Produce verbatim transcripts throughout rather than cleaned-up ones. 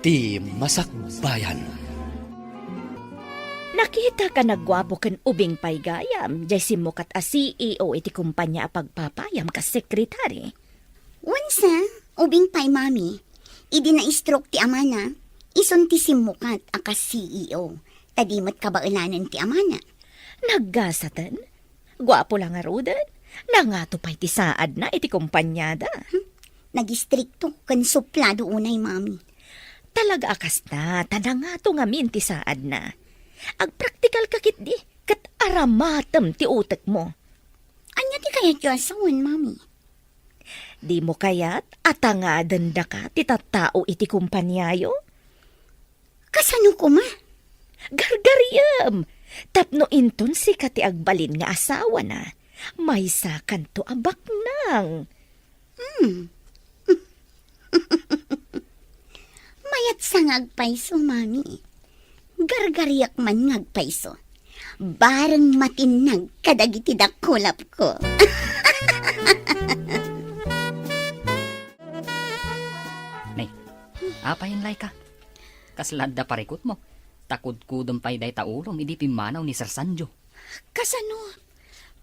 Ti Masakbayan. Nakitak a nagguapo ken ubing pay gayam, jay simmukat a C E O iti kumpania a pagpapayam kas sekretary. Wensa, ubing pay, Mami. Idi na-stroke ti amana, isun ti simmukat a kas C E O, ta di met kabaelanen ti amana. Naggasaten? Guapo la ngaruden. Nangato pay ti saadna iti kumpaniada. Hmm, nagistrikto ken suplado unay, Mami. Talaga a kasta, ta nangato ngamin ti saadna. Agpraktikalka ketdi, ket aramatem ti utekmo. Ania ti kayatyo a sawen, Mami? Dimo kayat a tangadendaka ti tattao iti kumpaniayo? Kasano koma? Gargariem! Tapno inton sika ti agbalin nga asawana, maysakanto a baknang. Hmm. Mayatsa nga agpayso, Mami. Gargariak man nga agpayso. Bareng matinnag kadagiti dakulapko. Nay, apay, Laika? Kasla adda parikutmo, ta kudkudem pay dayta ulom idi pimmanaw ni Sir Sanjo. Kasano?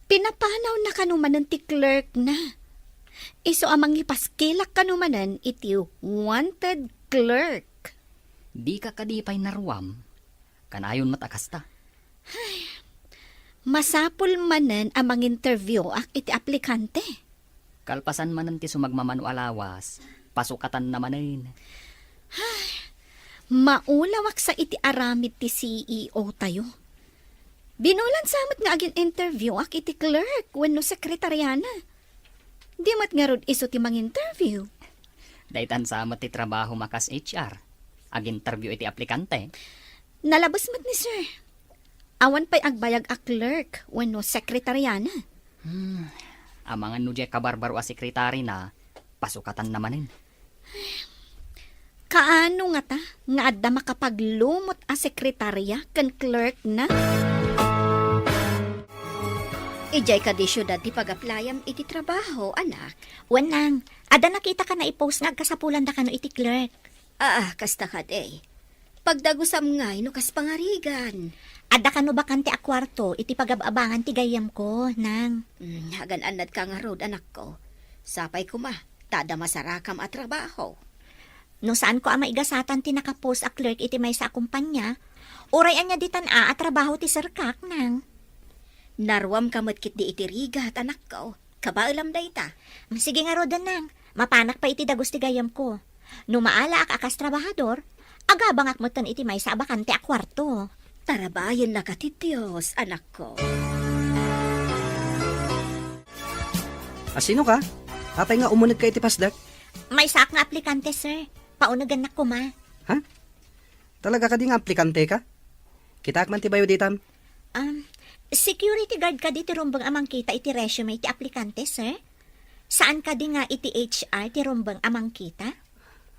Pinapanawna kano manen ti clerk na. Isu a mangipaskilak kano manen iti wanted clerk. Dika kadi pay naruam? Kanayon met a kasta. Masapul manen a manginterview-ak iti aplikante. Kalpasan manen ti sumagmamano a lawas, pasukatanna manen. Maulawak sa iti aramid ti C E O tayo. Binulan sa met nga agin-interview-ak iti clerk wenno sekretariana. Di met ngarud isu ti manginterview. Daytan sa met ti trabaho makas H R. Aginterview iti aplikante. Nalabes met ni sir. Awan pay agbayag a clerk wenno sekretariana. Hmm. Amangan no diay kabarbaro a sekretary na, pasukatanna manen. Kaano ngata nga adda makapaglumot a sekretarya ken clerk na? Idiay kadi siudad ti pag-applyam iti trabaho, anak? Wen, nang, adda nakitaka na i-post nga agkasapulanda kano iti clerk. Ah, kasta kadi. Pagdagusam ngay no kas pangarigan. Adda kano bakante a kuarto iti pagab-abangan ti gayyemko, nang? Hmm, agan-annadka ngarud, anakko. Sapay koma, ta adda masarakam a trabaho. No saanko a maigasatan ti nakapost a clerk iti maysa a kumpanya, uray ania ditan a, a trabaho ti serkak, nang? Naruamka met ketdi iti rigat, anakko. Kabaelam dayta. Sige ngaruden, nang. Mapanak pay iti dagus ti gayyemko. No maalaak a kas trabahador, agabangak metten iti maysa a bakante a kuarto. Tarabayennaka ti Dios, anakko. A, sino ka? Apay nga umunegka iti pasdek? Maysaak nga aplikante, sir. Paunegennak koma. Ha? Talaga kadi nga aplikante ka? Kitaak man ti bayo ditam. Um, security guard kadi ti rumbeng a mangkita iti resume ti aplikante, sir? Saan kadi nga iti H R ti rumbeng a mangkita?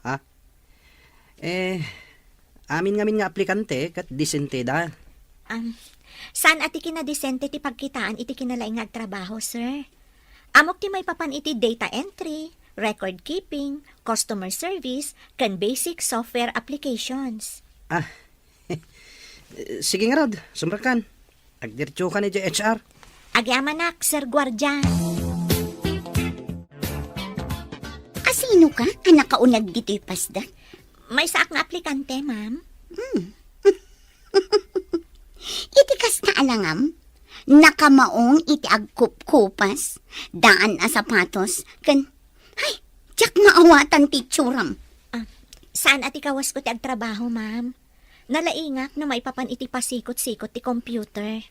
Ha? Eh, amin ngamin nga aplikante ket disenteda. Um, saan a ti kinadisente ti pagkitaan iti kinalaing nga agtrabaho, sir? Ammok ti maipapan iti data entry, record keeping, customer service, ken basic software applications. Ah, sige ngarud, sumrekkan. Agdiretsokan idiay H R. Agyamanak, Sir Guardia. A, sino ka a nakauneg ditoy pasdek? Maysaak nga aplikante, ma'am. Hmm. Iti kasta a langam, nakamaong iti agkupkupas, daan a sapatos, ken, ay, diak maawatan ti itsuram. Ah, saan a ti kawasko ti agtrabaho, ma'am? Nalaingak no maipapan iti pasikot-sikot ti computer.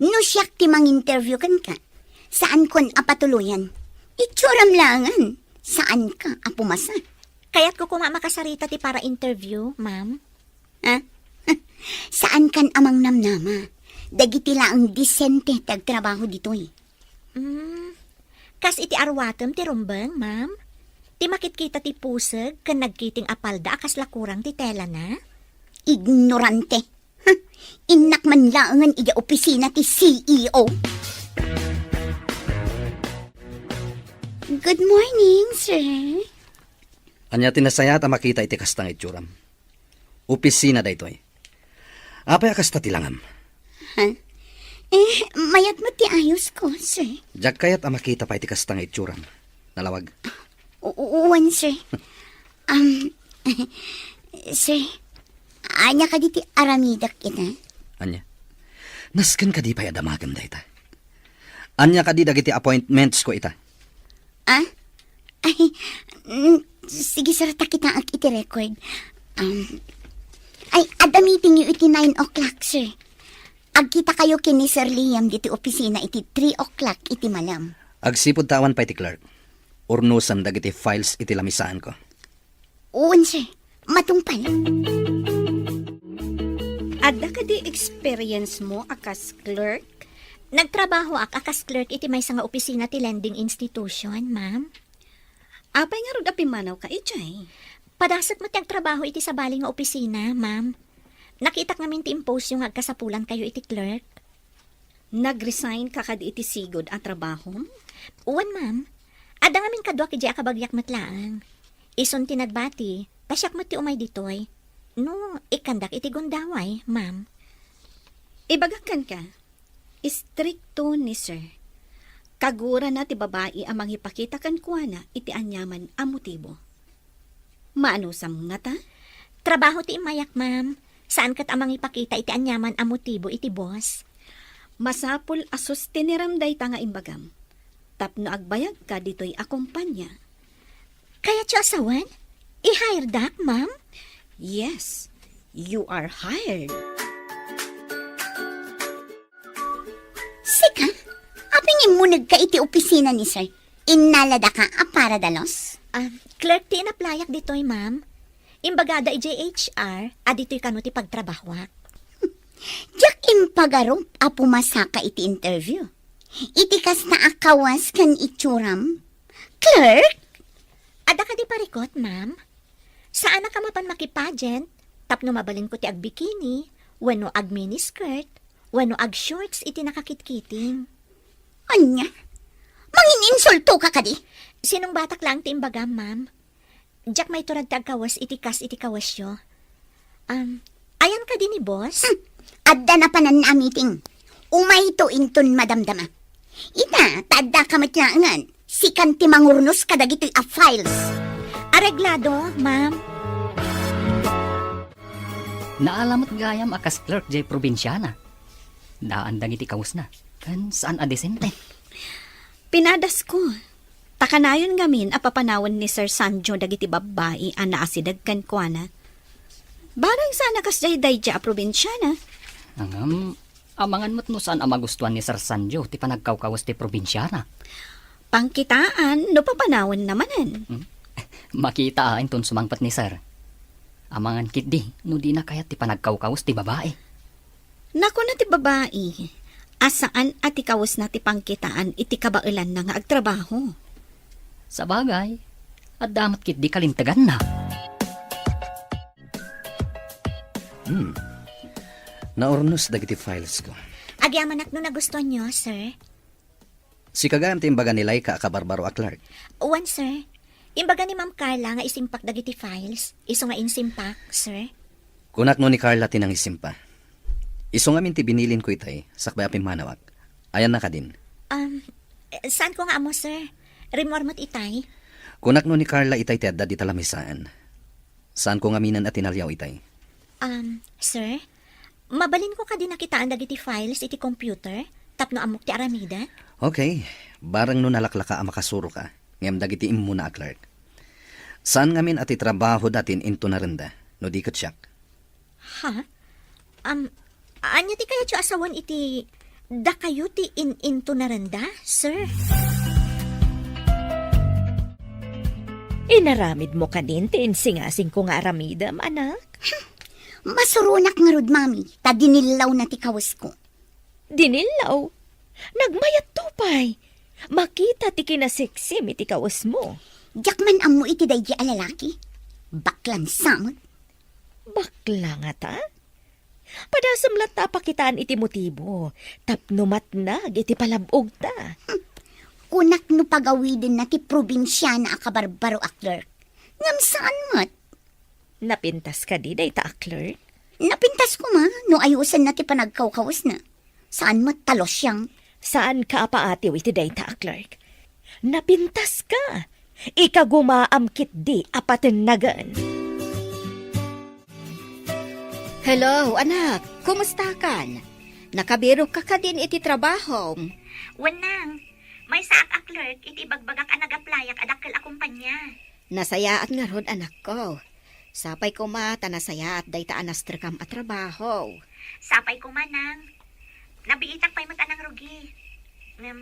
No siak ti manginterview kenka, saankon a patuloyan. Itsuram laengen, saanka a pumasa. Kayatko koma a makasarita ti para-interview, ma'am. Ha? Saankan a mangnamnama. Dagiti laeng disente ti agtrabaho ditoy. Mm, kas iti arwatem ti rumbeng, ma'am? Ti makitkita ti puseg ken nagkiting a palda a kasla kurang ti telana? Ignorante. Ha? Innak man laengen idiay opisina ti C E O. Good morning, sir. Ania ti nasayaat a makita iti kasta nga itsuram? Opisina daytoy. Apay a kasta ti langam? Ha? Eh, mayat met ti ayosko, sir. Diak kayat a makita pay ti kasta nga itsuram. Nalawag. U-, u-, wen, sir. Um, sir, ania kadi ti aramidek ita? Ania? Nasken kadi pay a damagem dayta? Ania kadi dagiti appointmentsko ita? Ah? Ay, mm, sige, sir, ta kitaek iti record. Um, ay, adda meetingyo iti nine o'clock, sir. Agkitakayo ken ni Sir Liam ditoy opisina iti three o'clock iti malem. Agsipud ta awan pay ti clerk, urnosem dagiti files iti lamisaanko. Wen, sir. Matungpal. Adda kadi experience mo a kas clerk? Nagtrabahoak a kas clerk iti maysa nga opisina ti lending institution, ma'am. Apay ngarud a pimmanawka idiay? Padasek met ti agtrabaho iti sabali nga opisina, ma'am. Nakitak ngamin ti impostyo nga agkasapulankayo iti clerk. Nag-resign ka kadi iti sigud a trabahom? Wen, ma'am. Adda ngamin kaduak idiay a kabagiak met laeng. Isun ti nagbati, ta siak met ti umay ditoy. No, ikkandak iti gundaway, ma'am. Ibagak kenka, istrikto ni sir. Kagurana ti babai a mangipakita kenkuana iti aniaman a motibo. Maanusam ngata? Trabaho ti immayak, ma'am. Saan ket a mangipakita iti aniaman a motibo iti boss. Masapul a sustinerem dayta nga imbagam. Tapno agbayagka ditoy a kompania. Kayatyo a sawen? I-hiredak, ma'am? Yes, you are hired. Sika, apay nga immunegka iti opisina ni sir? Innaladaka a para dalos? Ah, clerk ti inaplayak ditoy, ma'am. Imbagada idiay H R a ditoy kano ti pagtrabahoak. Diak impagarup a pumasaka iti interview. Iti kasta a kawas ken itsuram. Clerk? Adda kadi parikut, ma'am? Saanak a mapan makipageant tapno mabalinko ti agbikini, wenno agminiskirt, wenno agshorts iti nakakitkiting. Ania? Mangininsultoka kadi? Sinungbatak laeng ti imbagam, ma'am. Diak maiturag ti agkawes iti kas iti kawesyo. Um, ayan kadi ni boss? Hmm. Adda napanan a meeting. Umayto inton madamdama. Ita, ta addaka met laengen. Sikan ti mangurnos kadagitoy a files. Areglado, ma'am. Naala met gayam a kas clerk jay probinsiana. Daan dagiti kawesna. Ken saan a desente. Pinadasko. Ta kanayon ngamin a papanawen ni Sir Sanjo dagiti babbai a naasideg kenkuana. Barang saan a kasdiay daydiay a probinsiana. Ngem, amangan met no saan a magustuan ni Sir Sanjo ti panagkawkawes ti probinsiana. Pangkitaan no papanawenna manen. Hmm? Makita a inton sumangpet ni Sir. Amangan ketdi no dina kayat ti panagkawkawes ti babai. Nakuna ti babai a saan a ti kawesna ti pangkitaan iti kabaelanna nga agtrabaho. Sabagay, adda met ketdi kalinteganna. Hmm. Naurnos dagiti filesko. Agyamanak no nagustuanyo, sir. Sika gayam ti imbaga ni Laika a kabarbaro a clerk? Wen, sir. Imbaga ni Ma'am Carla nga isimpak dagiti files. Isu nga insimpak, sir. Kunak no ni Carla ti nangisimpa. Isu ngamin ti binilinko itay, sakbay a pimmanawak. Ayanna kadin? Um, saanko nga ammo, sir. Rimmuar met itay. Kunak no ni Carla itay ti adda dita lamisaan. Saanko ngaminen a tinaliaw itay. Um, sir, mabalinko kadi a kitaan dagiti files iti computer tapno ammok ti aramidek? Okay, bareng no nalaklaka a makasuroka, ngem dagiti immuna a clerk. Saan ngamin a ti trabahoda ti in-intunarenda, no di ket siak. Ha? Um, ania ti kayatyo a sawen iti dakayo ti in-intunarenda, sir? Inaramidmo kadin ti insingasingko nga aramidem, anak? Masuronak ngarud, Mami, ta dinillawna ti kawesko. Dinillaw? Nagmayatto pay. Makita ti kinaseksim iti kawesmo. Diak man ammo iti daydi a lalaki. Baklang samot. Bakla ngata? Padasem latta a pakitaan iti motibo tapno matnag iti palab-ogta. Hmm. Kunak no pagawidenna ti probinsiana a kabarbaro a clerk. Ngem saan met. Napintas kadi dayta a clerk? Napintas koma no ayusenna ti panagkawkawesna. Saan met ta losyang. Saan ka a paatiw iti dayta a clerk. Napintas ka. Ikagumaam ketdi a patennagen. Hello, anak. Kumustakan? Nakabirok ka kadin iti trabahom? Wen, nang. Maysaak a clerk iti ibagbagak a nag-applyak a dakkel a kumpanya. Nasayaat ngarud, anakko. Sapay koma ta nasayaat dayta a nastrekam a trabaho. Sapay koma, nang. Nabiitak pay met a nangrugi. Ngem,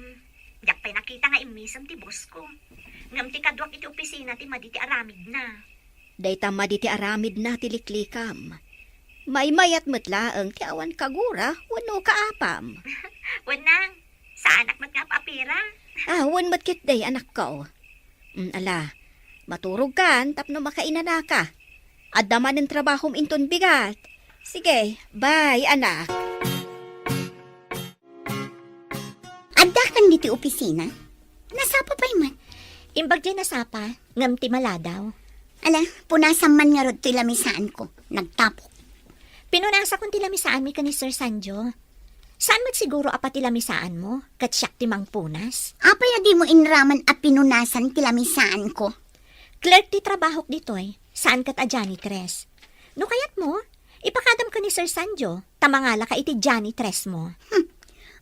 diak pay nakita nga immisem ti boss ko. Ngem ti kaduak iti opisina ti madi ti aramidna. Dayta madi ti aramidna ti liklikam. Maymayat met laeng ti awan kagura wenno kaapam. Wen, nang, saanak met nga apapira. Ah, wen met ketdi, anakko. Mm, ala, maturogkan tapno makainanaka. Adda manen trabahom inton bigat. Sige, bye, anak. Addakan ditoy opisina? Nasapa pay man. Imbag diay nasapa, ngem ti maladaw. Ala, punasam man ngarud toy lamisaanko. Nagtapok. Pinunasakon ti lamisaanmi ken ni Sir Sanjo. Saan met siguro a pati lamisaanmo, ket siak ti mangpunas? Apay a dimo inraman a pinunasan ti lamisaanko? Clerk ti trabahok ditoy, saan ket a janitress. No kayatmo, ipakadam ken ni Sir Sanjo, ta mangalaka iti janitresmo. Hmm.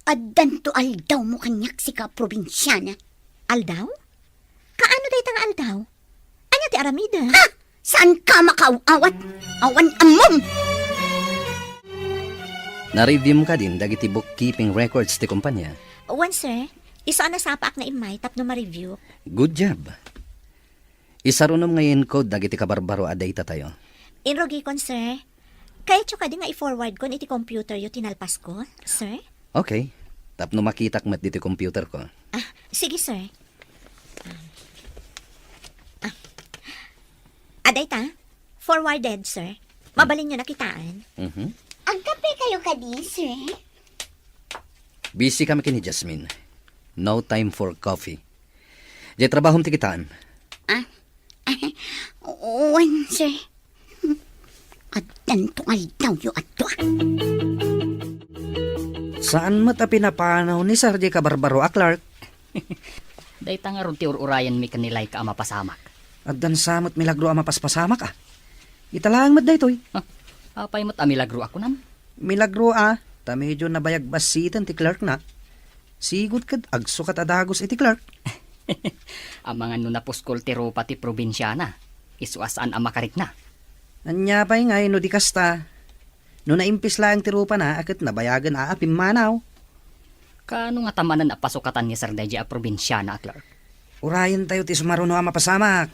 Addanto aldawmo kaniak, sika probinsiana. Aldaw? Kaano dayta nga aldaw? Ania ti aramidem? Ha? Saanka makaaw-awat? Awan ammom! Nareviewm kadin dagiti bookkeeping records ti kumpanya? Wen, sir. Isu a nasapaak nga immay tapno ma-review. Good job. Isarunom nga i-encode dagiti kabarbaro a data tayo. Inrugikon, sir. Kayatyo kadi nga i-forwardkon iti computeryo ti nalpasko, sir? Okay. Tapno makitak met ditoy computerko. Ah, sige, sir. Ah. Ah. Adayta? Forwarded, sir. Mabalinyo a kitaan. Mhm. Agkape kayo kadi, sir? Busy kami ken ni Jasmine. No time for coffee. Diay trabahom ti kitaan. Ah? Wen, sir. Addanto nga aldawyo a dua. Saan met a pinapanaw ni Sir diay kabarbaro a clerk? Dayta ngarud ti ur-urayenmi ken ni Laika a mapasamak. Addan sa met milagro a mapaspasamak, a. Ita laeng met daytoy. Ah, apay met a milagro a kunam? Milagro, a, ta medyo nabayag bassiten ti clerkna. Sigud ket agsukat a dagus iti clerk. Amangan no napuskol ti rupa ti probinsiana, isu a saan a makarikna. Ania pay ngay no di kasta? No naimpis laeng ti rupana a ket nabayagen a, a pimmanaw. Kaano ngata manen a pasukatan ni Sir daydiay a probinsiana a clerk? Urayentayo ti sumaruno a mapasamak.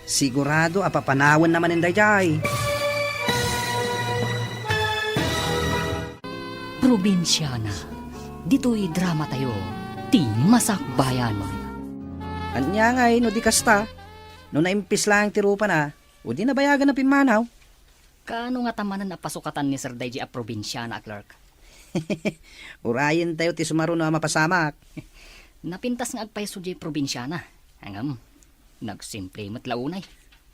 Sigurado a papanawenna manen daydiay. Probinsiana. Ditoy dramatayo, ti Masakbayan. Ania ngay no di kasta? No naimpis laeng ti rupana, o di nabayagen a pimmanaw? Kaano ngata manen a pasukatan ni Sir daydiay a probinsiana a clerk? Urayentayo ti sumaruno a mapasamak. Napintas nga agpayso diay probinsiana. Ngem, nagsimple met la unay.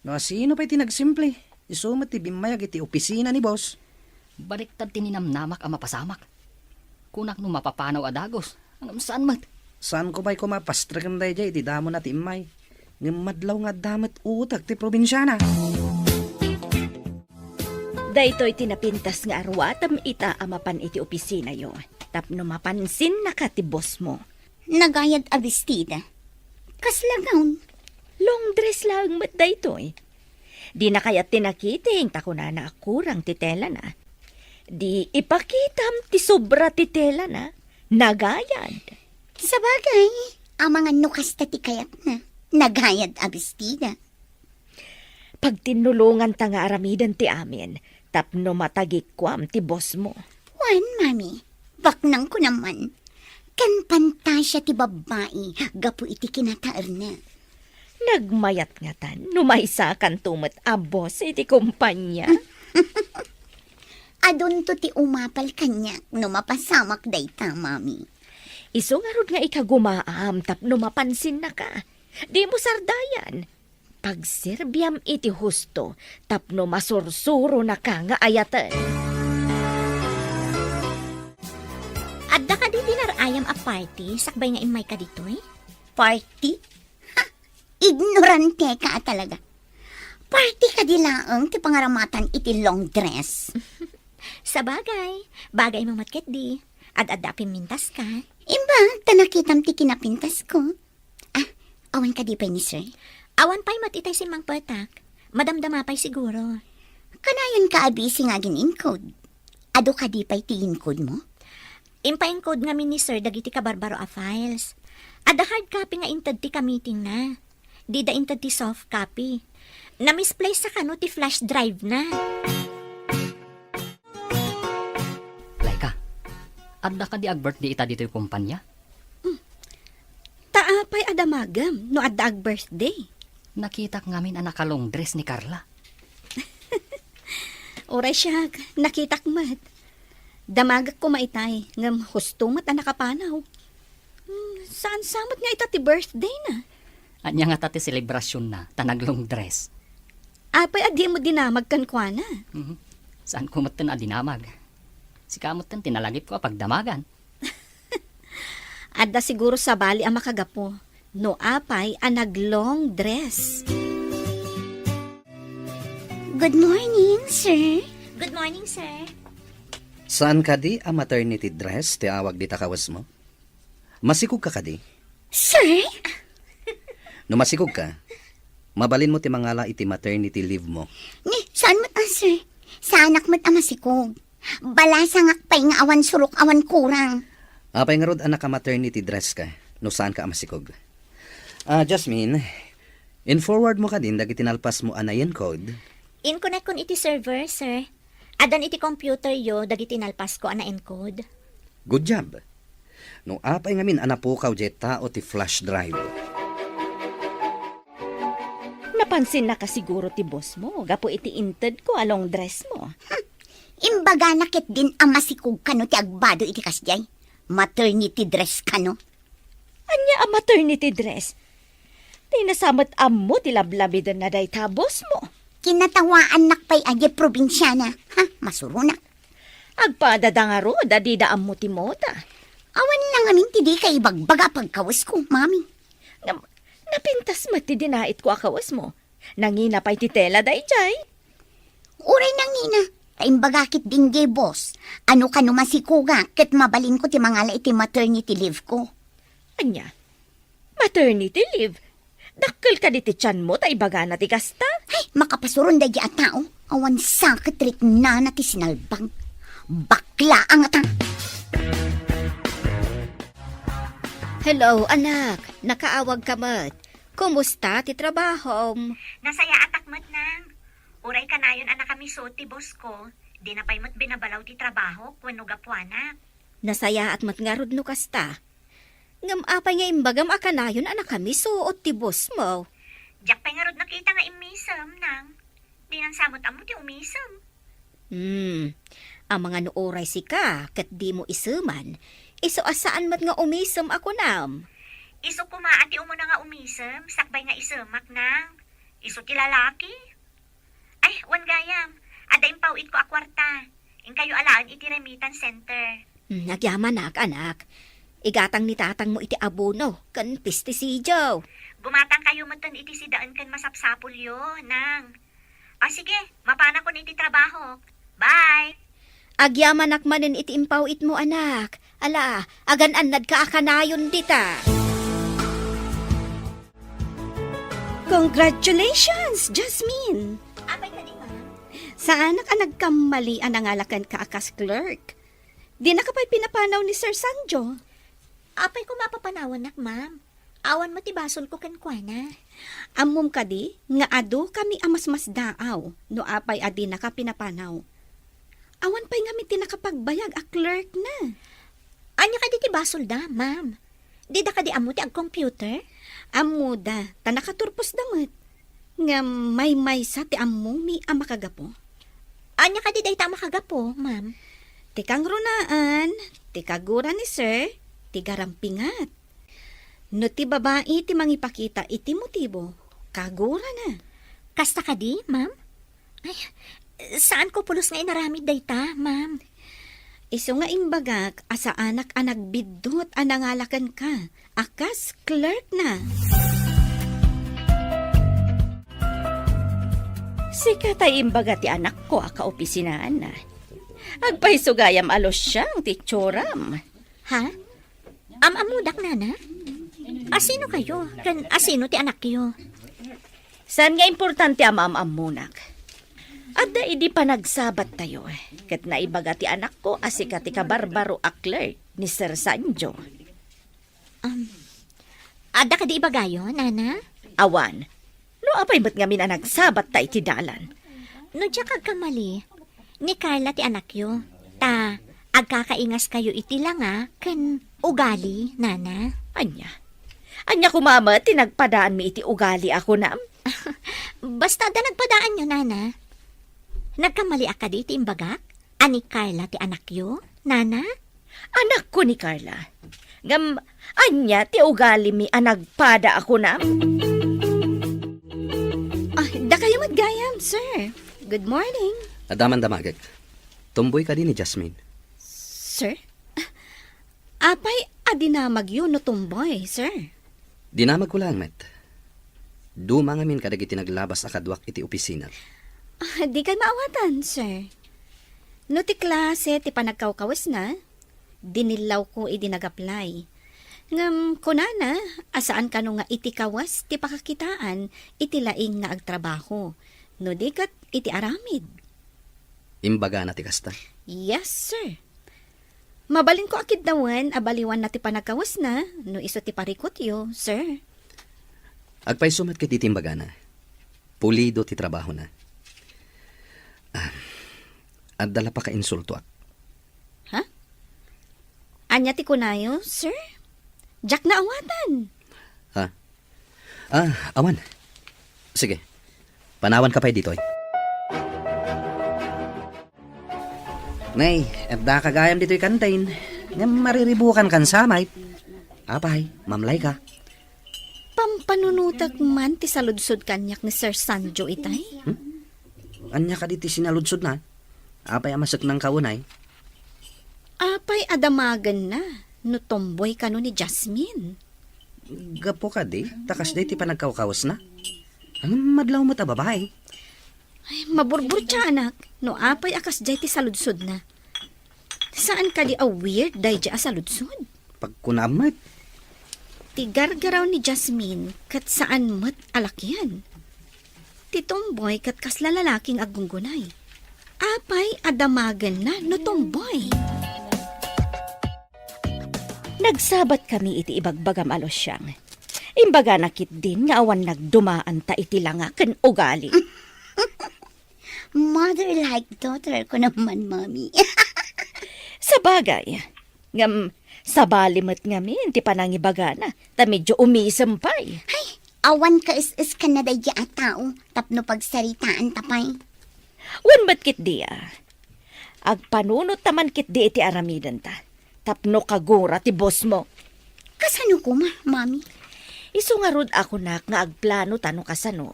No asino pay ti nagsimple? Isu met ti bimmayag iti opisina ni boss. Baliktad ti ninamnamak a mapasamak. Kunak no mapapanaw a dagus, ngem saan met. Saanko pay koma pastreken daydiay iti damona ti immay. Ngem madlaw nga adda met utek ti probinsiana. Daytoy ti napintas nga aruatem ita a mapan iti opisinayo, tapno mapansinnaka ti bossmo. Nagayad a bestida. Kasla gown? Long dress laeng met daytoy. Dina kayat ti nakiting ta kunana a kurang ti telana. Di ipakitam ti sobra ti telana. Nagayad. Sabagay, amangan no kasta ti kayatna. Nagayad a bestida. Pagtinnulonganta nga aramiden ti amin tapno matagikuam ti bossmo. Wen, Mami, baknangko naman. Ken pantasia ti babbai gapu iti kinataerna. Nagmayat ngatan no maysakanto met a boss iti kumpanya. Adunto ti umapal kaniak no mapasamak dayta, Mami. Isu ngarud nga ikagumaam tapno mapansinnaka. Dimo sardayan. Pagserbiam iti husto tapno masursuronaka nga ayaten. Adda kadi dinner ayam a party sakbay nga immayka ditoy? Party? Ha! Ignoranteka a talaga. Party kadi laeng ti pangaramatan iti long dress. Sabagay, bagaymo met ketdi. Ad-adda a pimmintaska. Imbag ta nakitam ti kinapintasko. Ah, awan kadi pay ni sir? Awan pay met itay simmangpetak. Madamdama pay siguro. Kanayon ka a busy nga agin-encode. Adu kadi pay ti encode mo? Impaencode ngamin ni sir dagiti kabarbaro a files. Adda hard copy nga inted ti ka-meeting na. Dida inted ti soft copy. Na-misplace sa kano ti flash drive na. Laika, adda kadi ag-birthday ita ditoy kumpanya? Hmm. Ta apay a damagem no adda ag-birthday? Nakitak ngamin a naka-long dress ni Carla. Uray siak, nakitak met. Damagek koma itay, ngem husto met a nakapanaw. Hmm, saan sa met nga ita ti birthday na? Ania ngata ti selebrasyon na, ta nag-long dress? Apay a dimo dinamag kenkuana? Mhm. Saan ko metten a dinamag? Sika metten ti nalagipko a pagdamagan. Adda siguro sabali a makagapu no apay a nag-long dress. Good morning, sir. Good morning, sir. Saan kadi a maternity dress ti awag dita kawesmo? Masikog ka kadi? Sir? No masikog ka, mabalin mo ti mangala iti maternity leave mo. Ni, saan met a, sir? Saanak met a masikog. Balasangak pay nga awan surok, awan kurang. Apay ngarud a naka-maternity dress ka, no saan ka a masikog? Ah, Jasmine, in-forward mo kadin dagiti nalpas mo a na-encode? Inconnect-kon iti server, sir. Addan iti computer yo dagiti nalpasko a na-encode. Good job. No apay ngamin a napukaw diay tao ti flash drive? Napansinnaka siguro ti boss mo gapu iti intedko a long dress mo. Hmm. Imbagana ketdin a masikog kano ti agbado iti kasdiay. Maternity dress kano. Ania a maternity dress? Dina sa met ammo ti lablabiden na dayta a boss mo. Kinatawaannak pay a diay probinsiana. Ha, masuronak. Agpadada ngarud a dida ammo ti mota. Awan la ngamin ti dika ibagbaga a pagkawesko, mami. Ngem, napintas met ti dinaitko a kawesmo. Nangina pay ti tela daydiay. Uray nangina, ta imbaga ketdin diay boss a no kano masikogak ket mabalinko ti mangala iti maternity leave ko. Ania? Maternity leave? Dakkel kadi ti tianmo ta ibagana ti kasta? Ay, makapasuron daydiay a tao. Awan sa ket riknana ti sinalbag. Bakla a ngata. Hello, anak. Nakaawagka met. Kumusta ti trabahom? Nasayaatak met, nang. Uray kanayon a nakamiso ti boss ko, dina pay met binabalaw ti trabahok wenno gapuanak. Nasayaat met ngarud no kasta. Ngem apay nga imbagam a kanayon a nakamiso ti boss mo? Diak pay ngarud nakita nga immisem, nang. Dinan sa met ammo ti umisem. Hmm. Amangan no uray sika ket dimo iseman, isu a saan met nga umisem a kunam. Isu koma a ti umuna nga umisem, sakbay nga isemak, nang. Isu ti lalaki. Ay, wen gayam, adda impaw-itko a kuarta. Inkayo alaen iti remittance center. Hmm, agyamanak, anak. Igatang ni tatangmo iti abono ken pesticidio. Gumatangkayo metten iti sidaen ken masapsapulyo, nang. O sige, mapanakon iti trabahok. Bye! Agyamanak manen iti impaw-itmo, anak. Ala, agan-annadka a kanayon dita. Congratulations, Jasmine! Apay kadi, ma'am? Saanak a nagkammali a nangala kenka a kas clerk. Dinaka pay pinapanaw ni Sir Sanjo. Apay koma a papanawannak, ma'am? Awan met ti basolko kenkuana. Ammom kadi nga adu kami a masmasdaaw no apay a dinaka pinapanaw. Awan pay ngamin ti nakapagbayag a clerk na. Ania kadi ti basolda, ma'am? Dida kadi ammo ti ag-computer? Ammoda, ta nakaturposda met. Ngem maymaysa ti ammomi a makagapu. Ania kadi dayta a makagapu, ma'am? Ti kangrunaan, ti kagura ni Sir, ti garampingat. No ti babai ti mangipakita iti motibo, Kagurana. Kasta kadi, ma'am? Ay, saanko pulos nga inaramid dayta, ma'am. Isu nga imbagak a saanak a nagbiddut a nangala kenka a kas clerk na. Sika tay imbaga ti anakko a kaopisinaan. Agpayso gayam a lusiang ti itsuram. Ha? Am-ammodak, nana? Asino kayo? Ken asino ti anakyo? Saan nga importante a maam-ammonak? Adda idi panagsabat tayo, ket naibaga ti anakko a sika ti kabarbaro a clerk ni Sir Sanjo. Um, adda kadi ibagayo, nana? Awan. No apay met ngamin a nagsabat ta iti dalan? No diak agkamali, ni Carla ti anakyo, ta agkakaingas kayo iti langa ken ugali, nana. Ania? Ania koma met ti nagpadaanmi iti ugali a kunam? Basta adda nagpadaanyo, nana. Nagkamaliak kadi iti imbagak a ni Carla ti anakyo, nana? Anakko ni Carla. Ngem, ania ti ugalimi a nagpada a kunam? Ah, dakayo met gayam, sir. Good morning. Adda man damagek. Tumboy kadi ni Jasmine? Sir? Ah, apay a dinamagyo no tumboy, sir? Dinamagko laeng met. Duma ngamin kadagiti naglabas a kaduak iti opisina. Ah, dikay maawatan, sir. No ti klase ti panagkawkawesna, dinillawko idi nag-apply. Ngem kunana a saan kano nga iti kawes ti pakakitaan iti laing nga agtrabaho, no di ket iti aramid. Imbagana ti kasta? Yes, sir. Mabalinko a kiddawen a baliwanna ti panagkawesna no isu ti parikutyo, sir. Agpayso met ket iti imbagana. Pulido ti trabahona. Ah, adda la pakainsultoak. Ha? Ania ti kunayo, sir? Diak naawatan. Ha? Ah, awan. Sige. Panawanka pay ditoy. Nay, addaka gayam ditoy kantin. Ngem mariribukan kan samay. Apay, mamlay ka. Pampanunotek man ti saludsod kaniak ni Sir Sanjo itay. Hmm? Ania kadi ti sinaludsodna? Apay a maseknangka unay? Apay a damagenna no tomboy kano ni Jasmine? Gapu kadi, ta kasdiay ti panagkawkawesna. Ngem madlaw met a babai. Ay, maburburtiaanak no apay a kasdiay ti saludsodna. Saan kadi a weird daydiay a saludsod? Pagkunam met. Ti gargaraw ni Jasmine ket saan met a lakian. Ti tomboy ket kasla lalaki nga aggunggunay. Apay a damagenna no tomboy? Nagsabat kami iti ibagbagam a lusiang. Imbagana ketdin nga awan nagdumaanta iti langa ken ugali. Mother like daughter ko naman, Mami. Sabagay, ngem sabali met ngamin ti panangibagana, ta medyo umisem pay. Ay, awan kaes-es kan na daydi a tao, tapno pagsaritaan ta pay. Wen met ketdi a. Agpanunot ta man ketdi iti aramidenta, tapno kagura ti boss mo. Kasano koma, Mami? Isu ngarud a kunak nga agplano ta no kasano.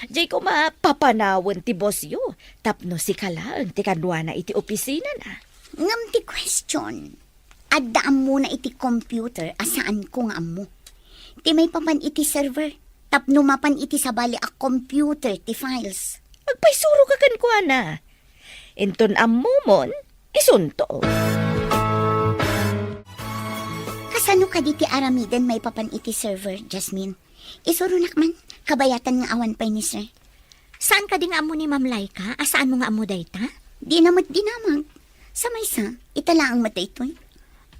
Diay koma papanawen ti boss yo, tapno sika laeng ti kaduana iti opisinana. Ngem ti question, adda ammona iti computer a saanko nga ammo. Ti maipapan iti server, tapno mapan iti sabali a computer ti files. Agpaysuro ka kenkuana. Inton ammomon, isunto. Kasano kadi ti aramiden maipapan iti server, Jasmine? Isuronak man, kabayatan nga awan pay ni Sir. Saan kadi nga ammo ni Ma'am Laika a saanmo nga ammo dayta? Dina met dinamag. Sa maysa, ita laeng met daytoy.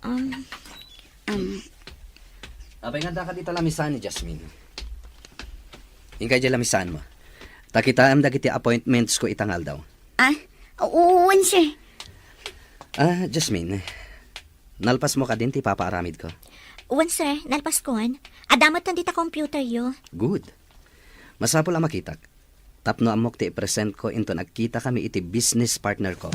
Um, um. Apay nga adda kadi ta lamisaan ni Jasmine? Inkay diay lamisaanmo. Ta kitaem dagiti appointments ko ita nga aldaw. Ah, wen, sir. Ah, Jasmine, nalpasmo kadin ti ipapaaramidko? Wen, sir, nalpaskon. Adda met dita computer yo. Good. Masapul a makitak. Tapno ammok ti ipresentko inton agkitakami iti business partner ko.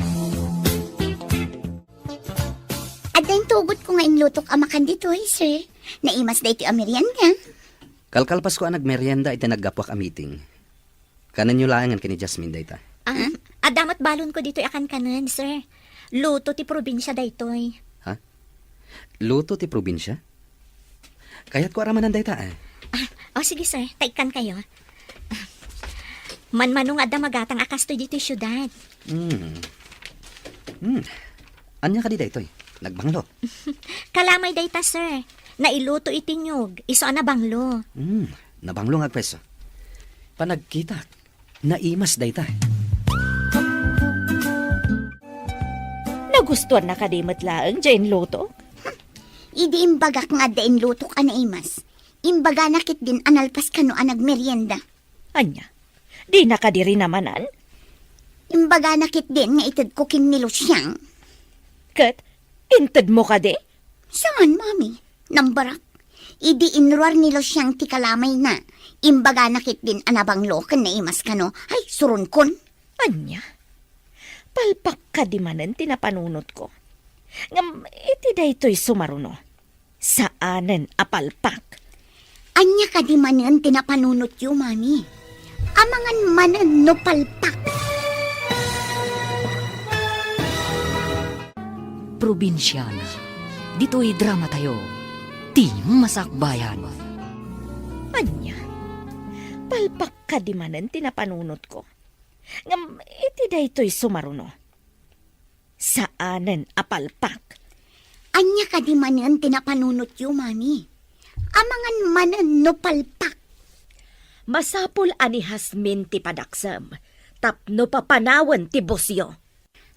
Adda intugotko nga inlutok a makan ditoy, sir. Naimas daytoy a merienda. Kalkalpasko a nagmerienda iti naggapuak a meeting. Kanenyo laengen ken ni Jasmine dayta. Ah, adda met balonko ditoy a kankanen, sir. Luto ti probinsia daytoy. Ha? Luto ti probinsia? Kayatko a ramanan dayta, eh. Ah, o sige, sir. Ta ikkankayo. Manmano nga adda magatang a kastoy ditoy siudad. Hmm. Hmm. Ania kadi daytoy? Nagbanglo? Kalamay dayta, sir. Nailuto iti niyog, isu a nabanglo. Hmm. Nabanglo nga agpreso. Panagkitak, naimas dayta. Nagustuanna kadi met laeng diay inlutok? Idi imbagak nga adda inlutok a naimas, imbagana ketdin a nalpas kano a nagmerienda. Ania? Dina kadi rinamanan? Imbagana ketdin nga itedko ken ni Luciang. Ket intedmo kadi? Saan, Mami. Nambarak. Idi inruar ni Luciang ti kalamayna, imbagana ketdin a nabanglo ken naimas kano. Ay, suronkon. Ania? Palpak kadi manen ti napanunotko? Ngem iti daytoy sumaruno, saanen a palpak. Ania kadi manen ti napanunotyo, Mami? Amangan manen no palpak. Probinsiana. Ditoy dramatayo, ti Masakbayan. Ania? Palpak kadi manen ti napanunotko? Ngem iti daytoy sumaruno, saanen a palpak. Ania kadi manen ti napanunotyo, Mami? Amangan manen no palpak. Masapul a ni Jasmine ti padaksem tapno papanawen ti busyo.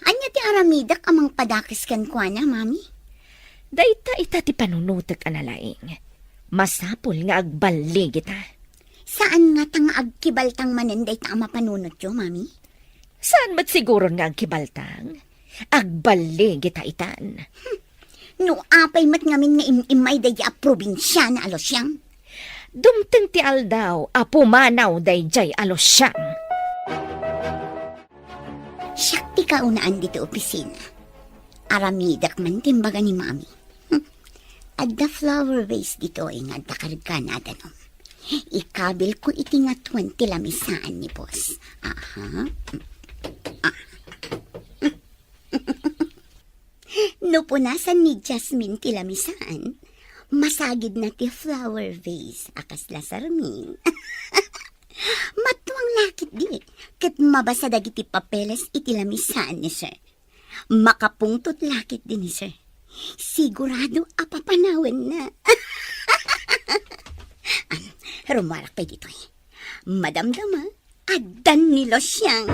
Ania ti aramidek a mangpadakes kenkuana, Mami? Dayta ita ti panunotek a nalaing. Masapul nga agballigita. Saan ngata nga agkibaltang manen dayta a mapanunotyo, Mami? Saan met siguron nga agkibaltang? Agballigita itan. Hmm. No apay met ngamin nga im-immay daydiay a probinsiana a Luciang? Dumteng ti aldaw a pumanaw daydiay a Luciang. Siak ti kaunaan ditoy opisina. Aramidek man ti imbaga ni Mami. Hmm. Adda flower vase ditoy nga adda kargana a danum. Ikabilko iti ngatuen ti lamisaan ni boss. Aha. Ah. No punasan ni Jasmine ti lamisaan, masagidna ti flower vase a kasla sarming. Matuang la ketdi, ket mabasa dagiti papeles iti lamisaan ni sir. Makapungtot la ketdi ni sir. Sigurado a papanawenna. Am, rumuarak pay ditoy. Madamdama, addan ni Luciang.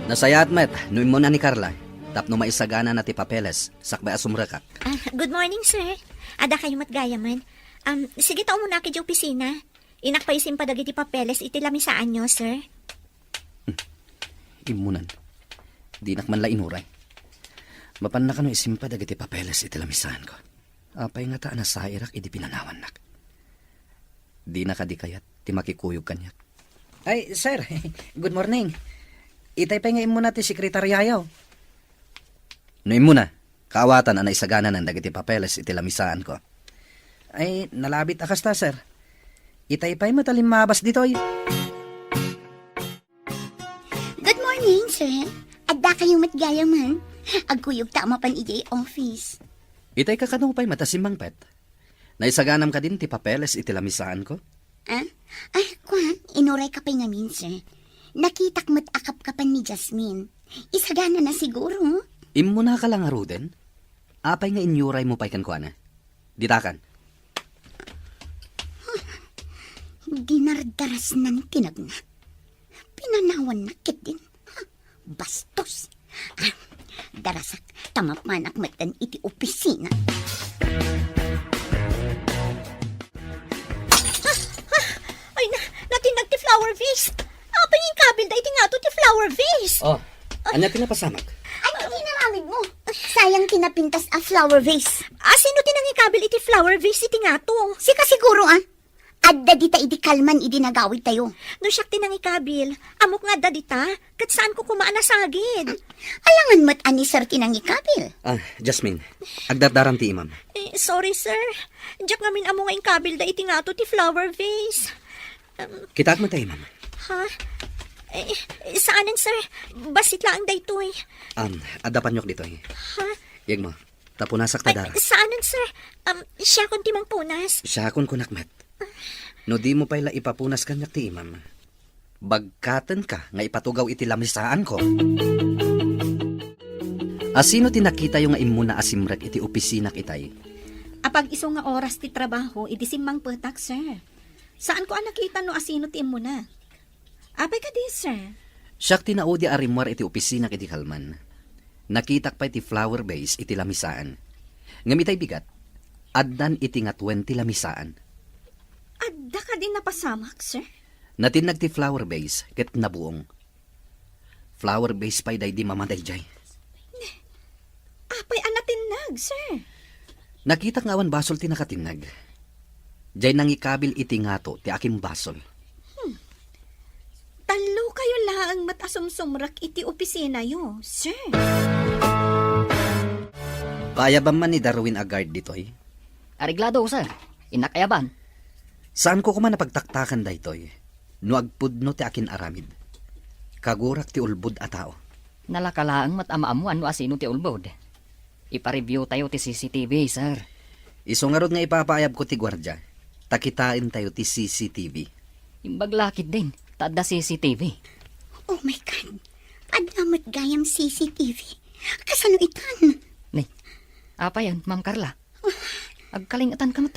Nasayaat met no immuna ni Carla tapno maisaganana ti papeles sakbay a sumrekak. Ah, good morning, sir. Adda kayo met gayamen. Um, sige ta, umuna idiay opisina. Innak pay isimpa dagiti papeles iti lamisaanyo, sir. Hmm. Immunan. Dinak man la inuray. Mapanna kano isimpa dagiti papeles iti lamisaanko? Apay ngata a nasairak idi pinanawannak? Dina kadi kayat ti makikuyog kaniak? Ay, sir. Good morning. Itay pay nga immuna ti sekretariayo. No immuna, kaawatan a naisagananan dagiti papeles iti lamisaanko. Ay, nalabit a kasta, sir. Itay pay met a limmabas ditoy. Good morning, sir. Adda kayo met gayamen. Agkuyog ta a mapan idiay office. Itay kakano pay met a simmangpet? Naisaganam kadin ti papeles iti lamisaanko? Ah? Ay, kuan, inuray ka pay ngamin, sir. Nakitak met a kapkapan ni Jasmine. Isaganana siguro. Immuna ka la ngaruden? Apay nga inyuray mo pay kenkuana? Ditakan. Dinardarasnan ti nagna. Pinanawannak ketdin. Ha, bastos. Ah, darasak, ta mapanak metten iti opisina. Ah, ah, ay na, natinnag ti flower vase. Apay nga inkabilda iti ngato ti flower vase? Oh, ania ti napasamak? Ania ti inaramidmo? Sayang ti napintas a flower vase. Ah, sino ti nangikabil iti flower vase iti ngato? Sika siguro, ah. Adda dita idi kalman idi nagawidtayo. No siak ti nangikabil, ammok nga adda dita, ket saanko koma a nasagid. Alangan met a ni Sir ti nangikabil. Ah, Jasmine, agdardaram ti imam. Eh, sorry, sir. Diak ngamin ammo nga inkabilda iti ngato ti flower vase. Um, Kitaak met ti imam. Ha? Eh, saanen, sir. Bassit laeng daytoy. Um, adda panyok ditoy. Ha? Yegmo, ta punasak ta dara. Saanen, sir. Um, siakon ti mangpunas. Siakon kunak met. No dimo pay la ipapunas kaniak ti imam, bagkatenka nga ipatugaw iti lamisaanko. Asino ti nakitayo nga immuna a simrek iti opisinak itay? Apag-isu nga oras ti trabaho idi simmangpetak, sir. Saanko a nakita no asino ti immuna. Apay kadi, sir? Siak ti naudi a rimmuar iti opisinak idi kalman. Nakitak pay ti flower vase iti lamisaan. Ngem itay bigat, addan iti ngatuen ti lamisaan. Adda kadi napasamak, sir? Natinnag ti flower vase ket nabuong. Flower vase pay daydi mama daydiay. Apay a natinnag, sir? Nakitak nga awan basol ti nakatinnag. Diay nangikabil iti ngato ti akimbasol. Hmm. Tallokayo laeng met a sumsumrek iti opisinayo, sir. Paayabam man ni Darwin a guard ditoy? Areglado, sir. Innak ayaban. Saanko koma a pagtaktakan daytoy no agpudno ti akin-aramid. Kagurak ti ulbod a tao. Nalaka laeng met a maammuan no asino ti ulbod. Ipa-review tayo ti C C T V, sir. Isu ngarud nga ipapaayabko ti guardia, ta kitaentayo ti C C T V. Imbag la ketdin, ta adda C C T V. Oh my God! Adda met gayam C C T V. Kasano itan? Ni, apayen, Ma'am Carla? Agkalingetan ka met.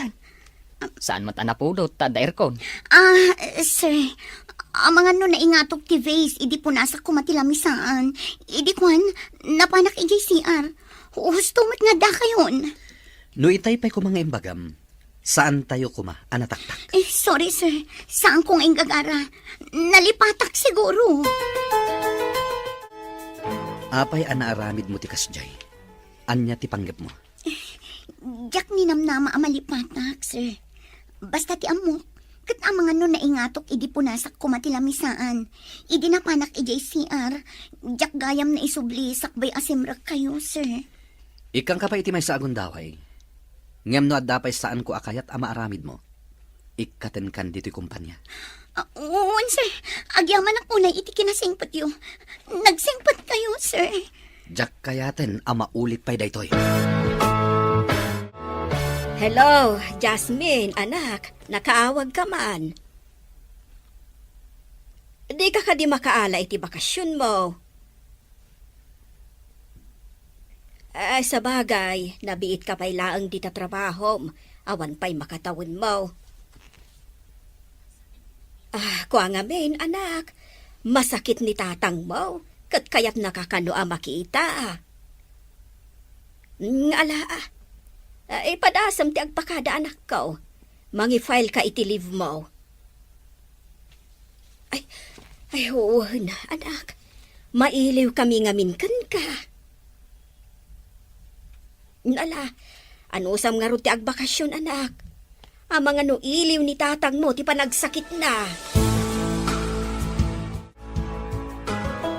Saan met a napudot ta adda aircon? Ah, sir, amangan no naingatok ti vase idi punasak koma ti lamisaan. Idi kuan, napanak idiay C R. Husto met nga addakayon. No itay pay koma nga imbagam, saantayo koma a nataktak. Eh, sorry, sir. Saanko nga inggagara. Nalipatak siguro. Apay a naaramidmo ti kasdiay? Ania ti panggepmo? Diak ninamnama a malipatak, sir. Basta ti ammok, ket amangan no naingatok idi punasak koma ti lamisaan. Idi napanak idiay C R, diak gayam naisubli sakbay a simrekkayo, sir. Ikkangka pay iti maysa a gundaway. Ngem no adda pay saanko a kayat a maaramidmo, ikkatenkan ditoy kompania. Ah, wen, sir. Agyamanak unay iti kinasingpetyo. Nagsingpetkayo, sir. Diak kayaten a maulit pay daytoy. Hello, Jasmine, anak. Nakaawagka man. Dika kadi makaala iti bakasionmo? Ay, sabagay, nabiitka pay laeng dita trabahom, awan pay makatawenmo. Ah, kua ngamin, anak, masakit ni tatangmo, ket kayatnaka kano a makita. Nga ala, ah, ipadasem ti agpakada, anakko. Mangi-file ka iti leave mo. Ay, ay, wen, anak. Mailiwkami ngamin kenka. Ala, anusam ngarud ti agbakasion, anak? Amangan no iliw ni tatangmo ti panagsakitna.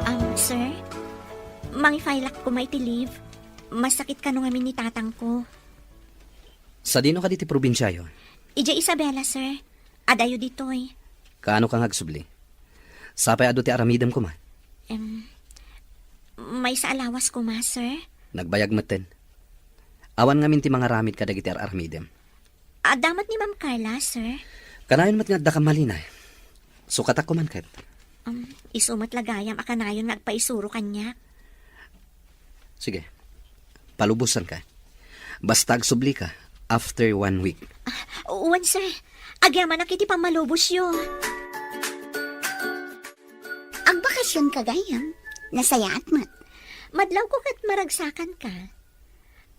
Um, sir, mangi-file-ak koma iti leave. Masakit kano ngamin ni tatangko. Sadino kadi ti probinsiayo? Idiay Isabela, sir. Adayo ditoy. Kaano ka nga agsubli? Sapay adu ti aramidem koma? Em, maysa a lawas koma, sir. Nagbayag metten. Awan ngamin ti mangaramid kadagiti ar-aramidem. Adda met ni Ma'am Carla, sir. Kanayon met nga adda ka malina. Sukatak koman ket. Um, isu met la gayam a kanayon nga agpaisuro kaniak. Sige. Palubosanka. Basta agsubli ka after one week. Ah, wen, sir. Agyamanak iti pammalubosyo. Agbakasion ka gayam. Nasayaat met. Madlawko ket maragsakan ka.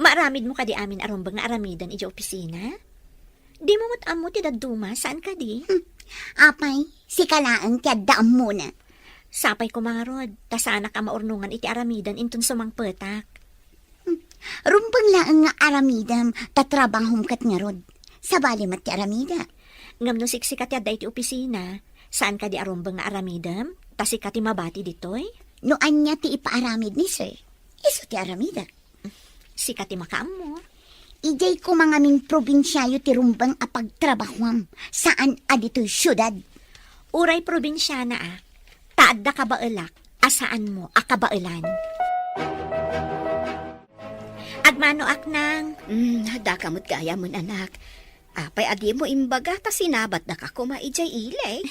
Maaramidmo kadi amin a rumbeng nga aramiden idiay opisina? Dimo met ammo ti dadduma, saan kadi? Hmm. Apay, sika laeng ti adda ammona. Sapay koma ngarud, ta saanak a maurnongan iti aramiden inton sumangpetak. Hmm. Rumbeng laeng nga aramidem, ta trabahom ket ngarud. Sabali met ti aramida. Ngem no siksika ti adda iti opisina, saan kadi a rumbeng nga aramidem? Ta sika ti mabati ditoy? No ania ti ipaaramid ni sir, isu ti aramidek. Sika ti makaammo. Idiay koma ngamin probinsiayo ti rumbeng a pagtrabahuam, saan a ditoy siudad. Uray probinsiana a, ta adda kabaelak a saanmo a kabaelan. Agmanoak, Nang. Mm, daka met gayam, anak. Apay a dimo imbaga ta sinabatdaka koma idiay ili?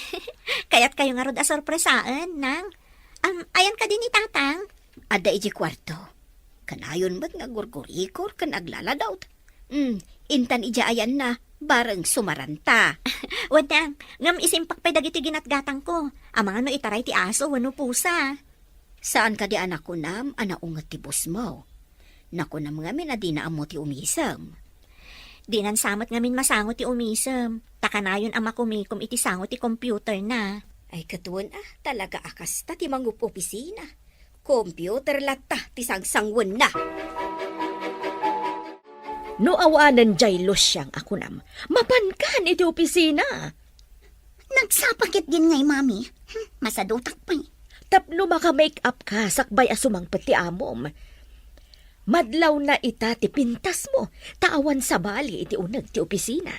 Kayatkayo ngarud a sorpresaen, Nang. Am, ayan kadi ni Tatang? Adda idiay kuarto. Kanayon met nga gurgurikor ken aglaladawt. Mm, intan idiay ayanna, bareng sumaranta. Wen, Nang, ngem isimpak pay dagiti ginatgatangko. Amangan no itaray ti aso wenno pusa. Saan kadi a nakunam a naunget ti bosmo? Nakunam ngamin a dina ammo ti umisem. Dinan sa met ngamin masango ti umisem, ta kanayon a makumikom iti sango ti computerna. Ay, ket wen a, talaga a kasta ti mangup-opisina. Computer latta ti sangsanguenna. No awanen diay lusiang a kunam, mapankan iti opisina. Nagsapa ketdin ngay, Mami. Hmm, masadutak pay. Tapno maka-make up ka sakbay a sumangpet ti amom. Madlawna ita ti pintasmo, ta awan sabali iti uneg ti opisina.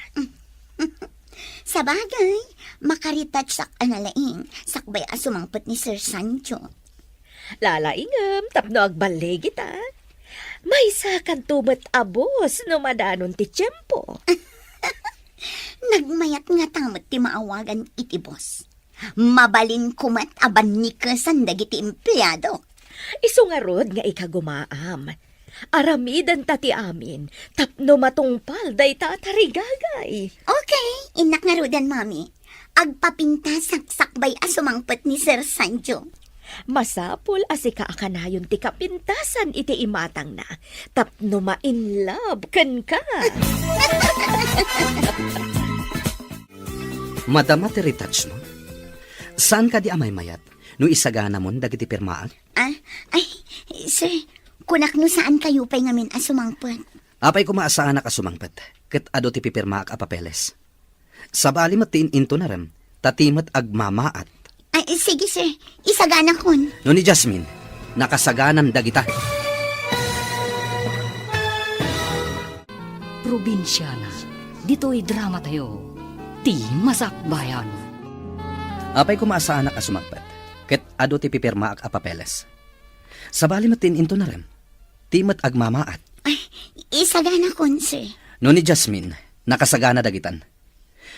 Sabagay, makaretouchak a nalaing, sakbay a sumangpet ni Sir Sancho. Lalaingem tapno agballigita. Maysakanto met a boss no madanon ti tiempo. Nagmayat ngata met ti maawagan iti boss. Mabalinko met a bannikesan dagiti empleado. Isu ngarud nga ikagumaam. Aramidenta ti amin tapno matungpal dayta a tarigagay. Okay, innak ngaruden, Mami. Agpapintasak sakbay a sumangpet ni Sir Sancho. Masapul a sika a kanayon ti kapintasan iti imatangna tapno ma-in love kenka. Madama ti retouch mo? Saan kadi a maymayat no isaganamon dagiti pirmaak? Ah, ay, sir, kunak no saan kayo pay ngamin a sumangpet. Apay koma a saanak a sumangpet, ket adu ti pipirmaak a papeles. Sabali met ti in-intonarem, ta ti met agmamaat. Ay, sige, sir. Isaganakon. No ni Jasmine, nakasaganan dagita. Probinsiana, ditoy drama tayo, ti masakbayan. Apay koma a saanak a sumangpet, ket adu ti pipirmaak a papeles. Sabali met ti in-intonarem, ti met agmamaat. Ay, isaganakon, sir. No ni Jasmine, nakasagana dagitan.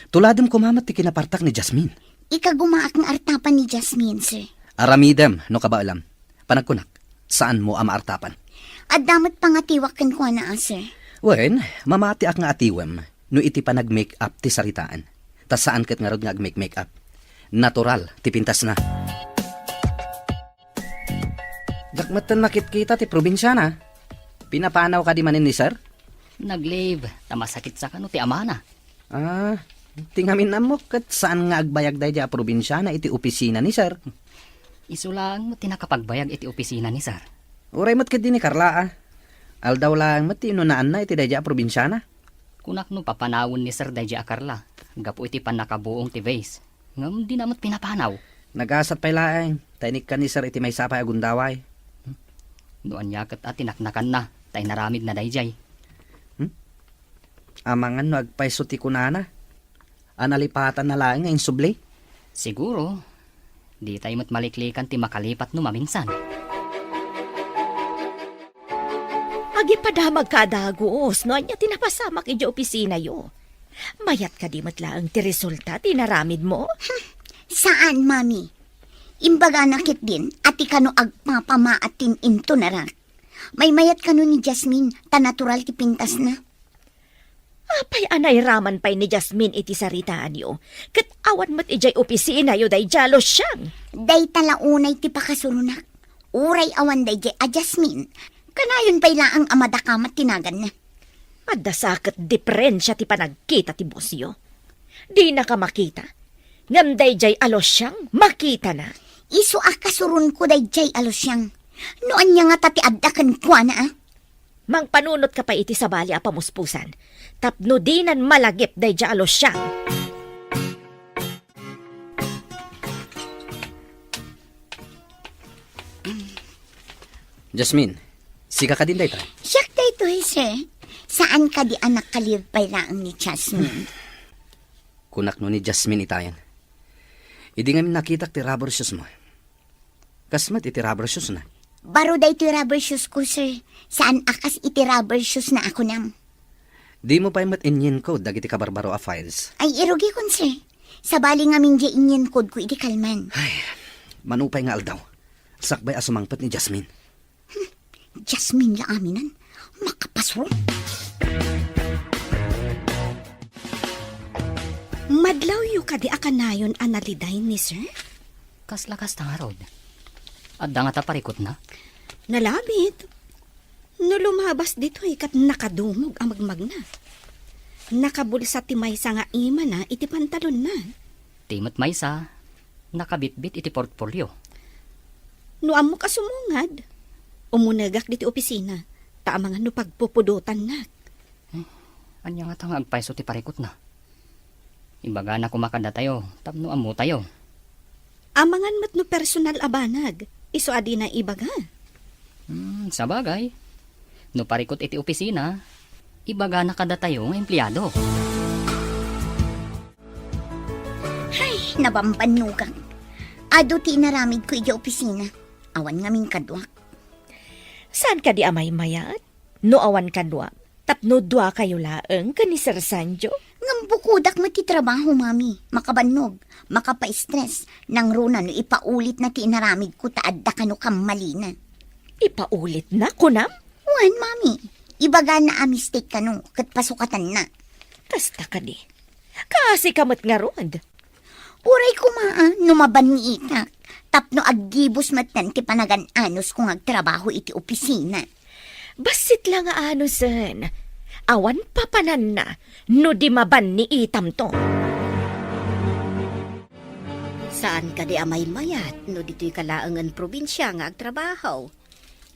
Tuladem koma met ti kinapartak ni Jasmine. Ikagumaak nga artapan ni Jasmine, sir. Aramidem no kabaelam. Panagkunak, saanmo a maartapan. Adda met pangatiwak kenkuana a, sir. Wen, mamatiak nga atiwem no iti panag-make up ti saritaan. Ta saan ket ngarud nga agmake-make up. Natural ti pintasna. Diak metten makitkita ti probinsiana. Pinapanaw kadi manen ni sir? Nag-leave, ta masakit sa kano ti amana. Ah, ti ngamin ammok ket saan nga agbayag daydiay a probinsiana iti opisina ni sir. Isu laeng met ti nakapagbayag iti opisina ni sir. Uray met ketdi ni Carla, ah. Aldaw laeng met ti inunaanna iti daydiay a probinsiana. Kunak no papanawen ni sir daydiay a Carla, gapu iti pannakabuong ti vase. Ngem dina met pinapanaw. Nagasat pay laeng, ta inikkan ni sir iti maysa pay a gundaway. No ania ket a tinaknakanna, ta inaramidna daydiay. Hmm? Amangan no agpayso ti kunana. A nalipatanna laeng nga insubli? Siguro, ditay met maliklikan ti makalipat no maminsan. Agipadamagka a dagus no ania ti napasamak idiay opisinayo. Mayat kadi met laeng ti resulta ti inaramidmo? Hmm, saan, Mami. Imbagana ketdin a ti kano agpapamaat ti in-intonarak. Maymayat kano ni Jasmine, ta natural ti pintasna. Apay a nairaman pay ni Jasmine iti saritaanyo, ket awan met idiay opisinayo daydiay a Luciang? Dayta la unay ti pakasuronak. Uray awan daydiay a Jasmine, kanayon pay laeng a madakamat ti naganna. Adda sa ket diperensia ti panagkita ti bossyo. Dinaka makita, ngem daydiay a Luciang makitana. Isu a kasuronko daydiay a Luciang. No ania ngata ti adda kenkuana, a? Mangpanunotka pay iti sabali a pamuspusan, tapno dinan malagip daydiay a Luciang. Jasmine, sika kadin dayta? Siak daytoy, sir. Saan kadi a nakalive pay laeng ni Jasmine? Kunak no ni Jasmine itayen. Idi ngamin nakitak ti rubber shoes mo. Kas met iti rubber shoes na. Baro daytoy rubber shoes ko, sir. Saan a kas iti rubber shoes na a kunam. Di mo pay met inyen code dagiti kabarbaro a files. Ay, irugikon, sir. Sabali ngamin di inyen code ko iti kalman. Ay, manupay nga aldaw. Sakbay a sumangpet ni Jasmine. Jasmine la aminan. Makapasro. Madlawyo kadi a kanayon a naliday ni sir? Kasla kasta ngarud. Adda ngata parikutna? Nalabit. No lumabas ditoy ket nakadumog a magmagna. Nakabulsa ti maysa nga imana iti pantalonna. Ti met maysa, nakabitbit iti portfolio. No ammok a sumungad, umunegak ditoy opisina, ta amangan no pagpupudotannak. Eh, ania ngata nga agpayso ti parikutna? Ibagana koma kadatayo tapno ammotayo. Amangan met no personal a banag, isu a dina ibaga. Hmm, sabagay. No parikut iti opisina, ibagana kadatayo nga empleado. Ay, nabambannugang. Adu ti inaramidko iti opisina. Awan ngamin kaduak. Saan kadi a maymayat? No awan kaduak, tapno duakayo laeng ken ni Sir Sancho? Ngem bukodak met ti trabaho, Mami. Makabannog, makapaistres, nangruna no ipaulitna ti inaramidko ta adda kano kammalina. Ipaulitna, kunam? Wen, Mami. Ibagana a mistake kano, ket pasukatanna. Kasta kadi. Kaasi ka met ngarud. Uray koma, ah, no mabanniitak, tapno aggibus metten ti panagan-anusko nga agtrabaho iti opisina. Bassit la nga anusen, awan papananna no di mabanniitamto. Saan kadi a maymayat no ditoy ka laengen probinsia nga agtrabaho?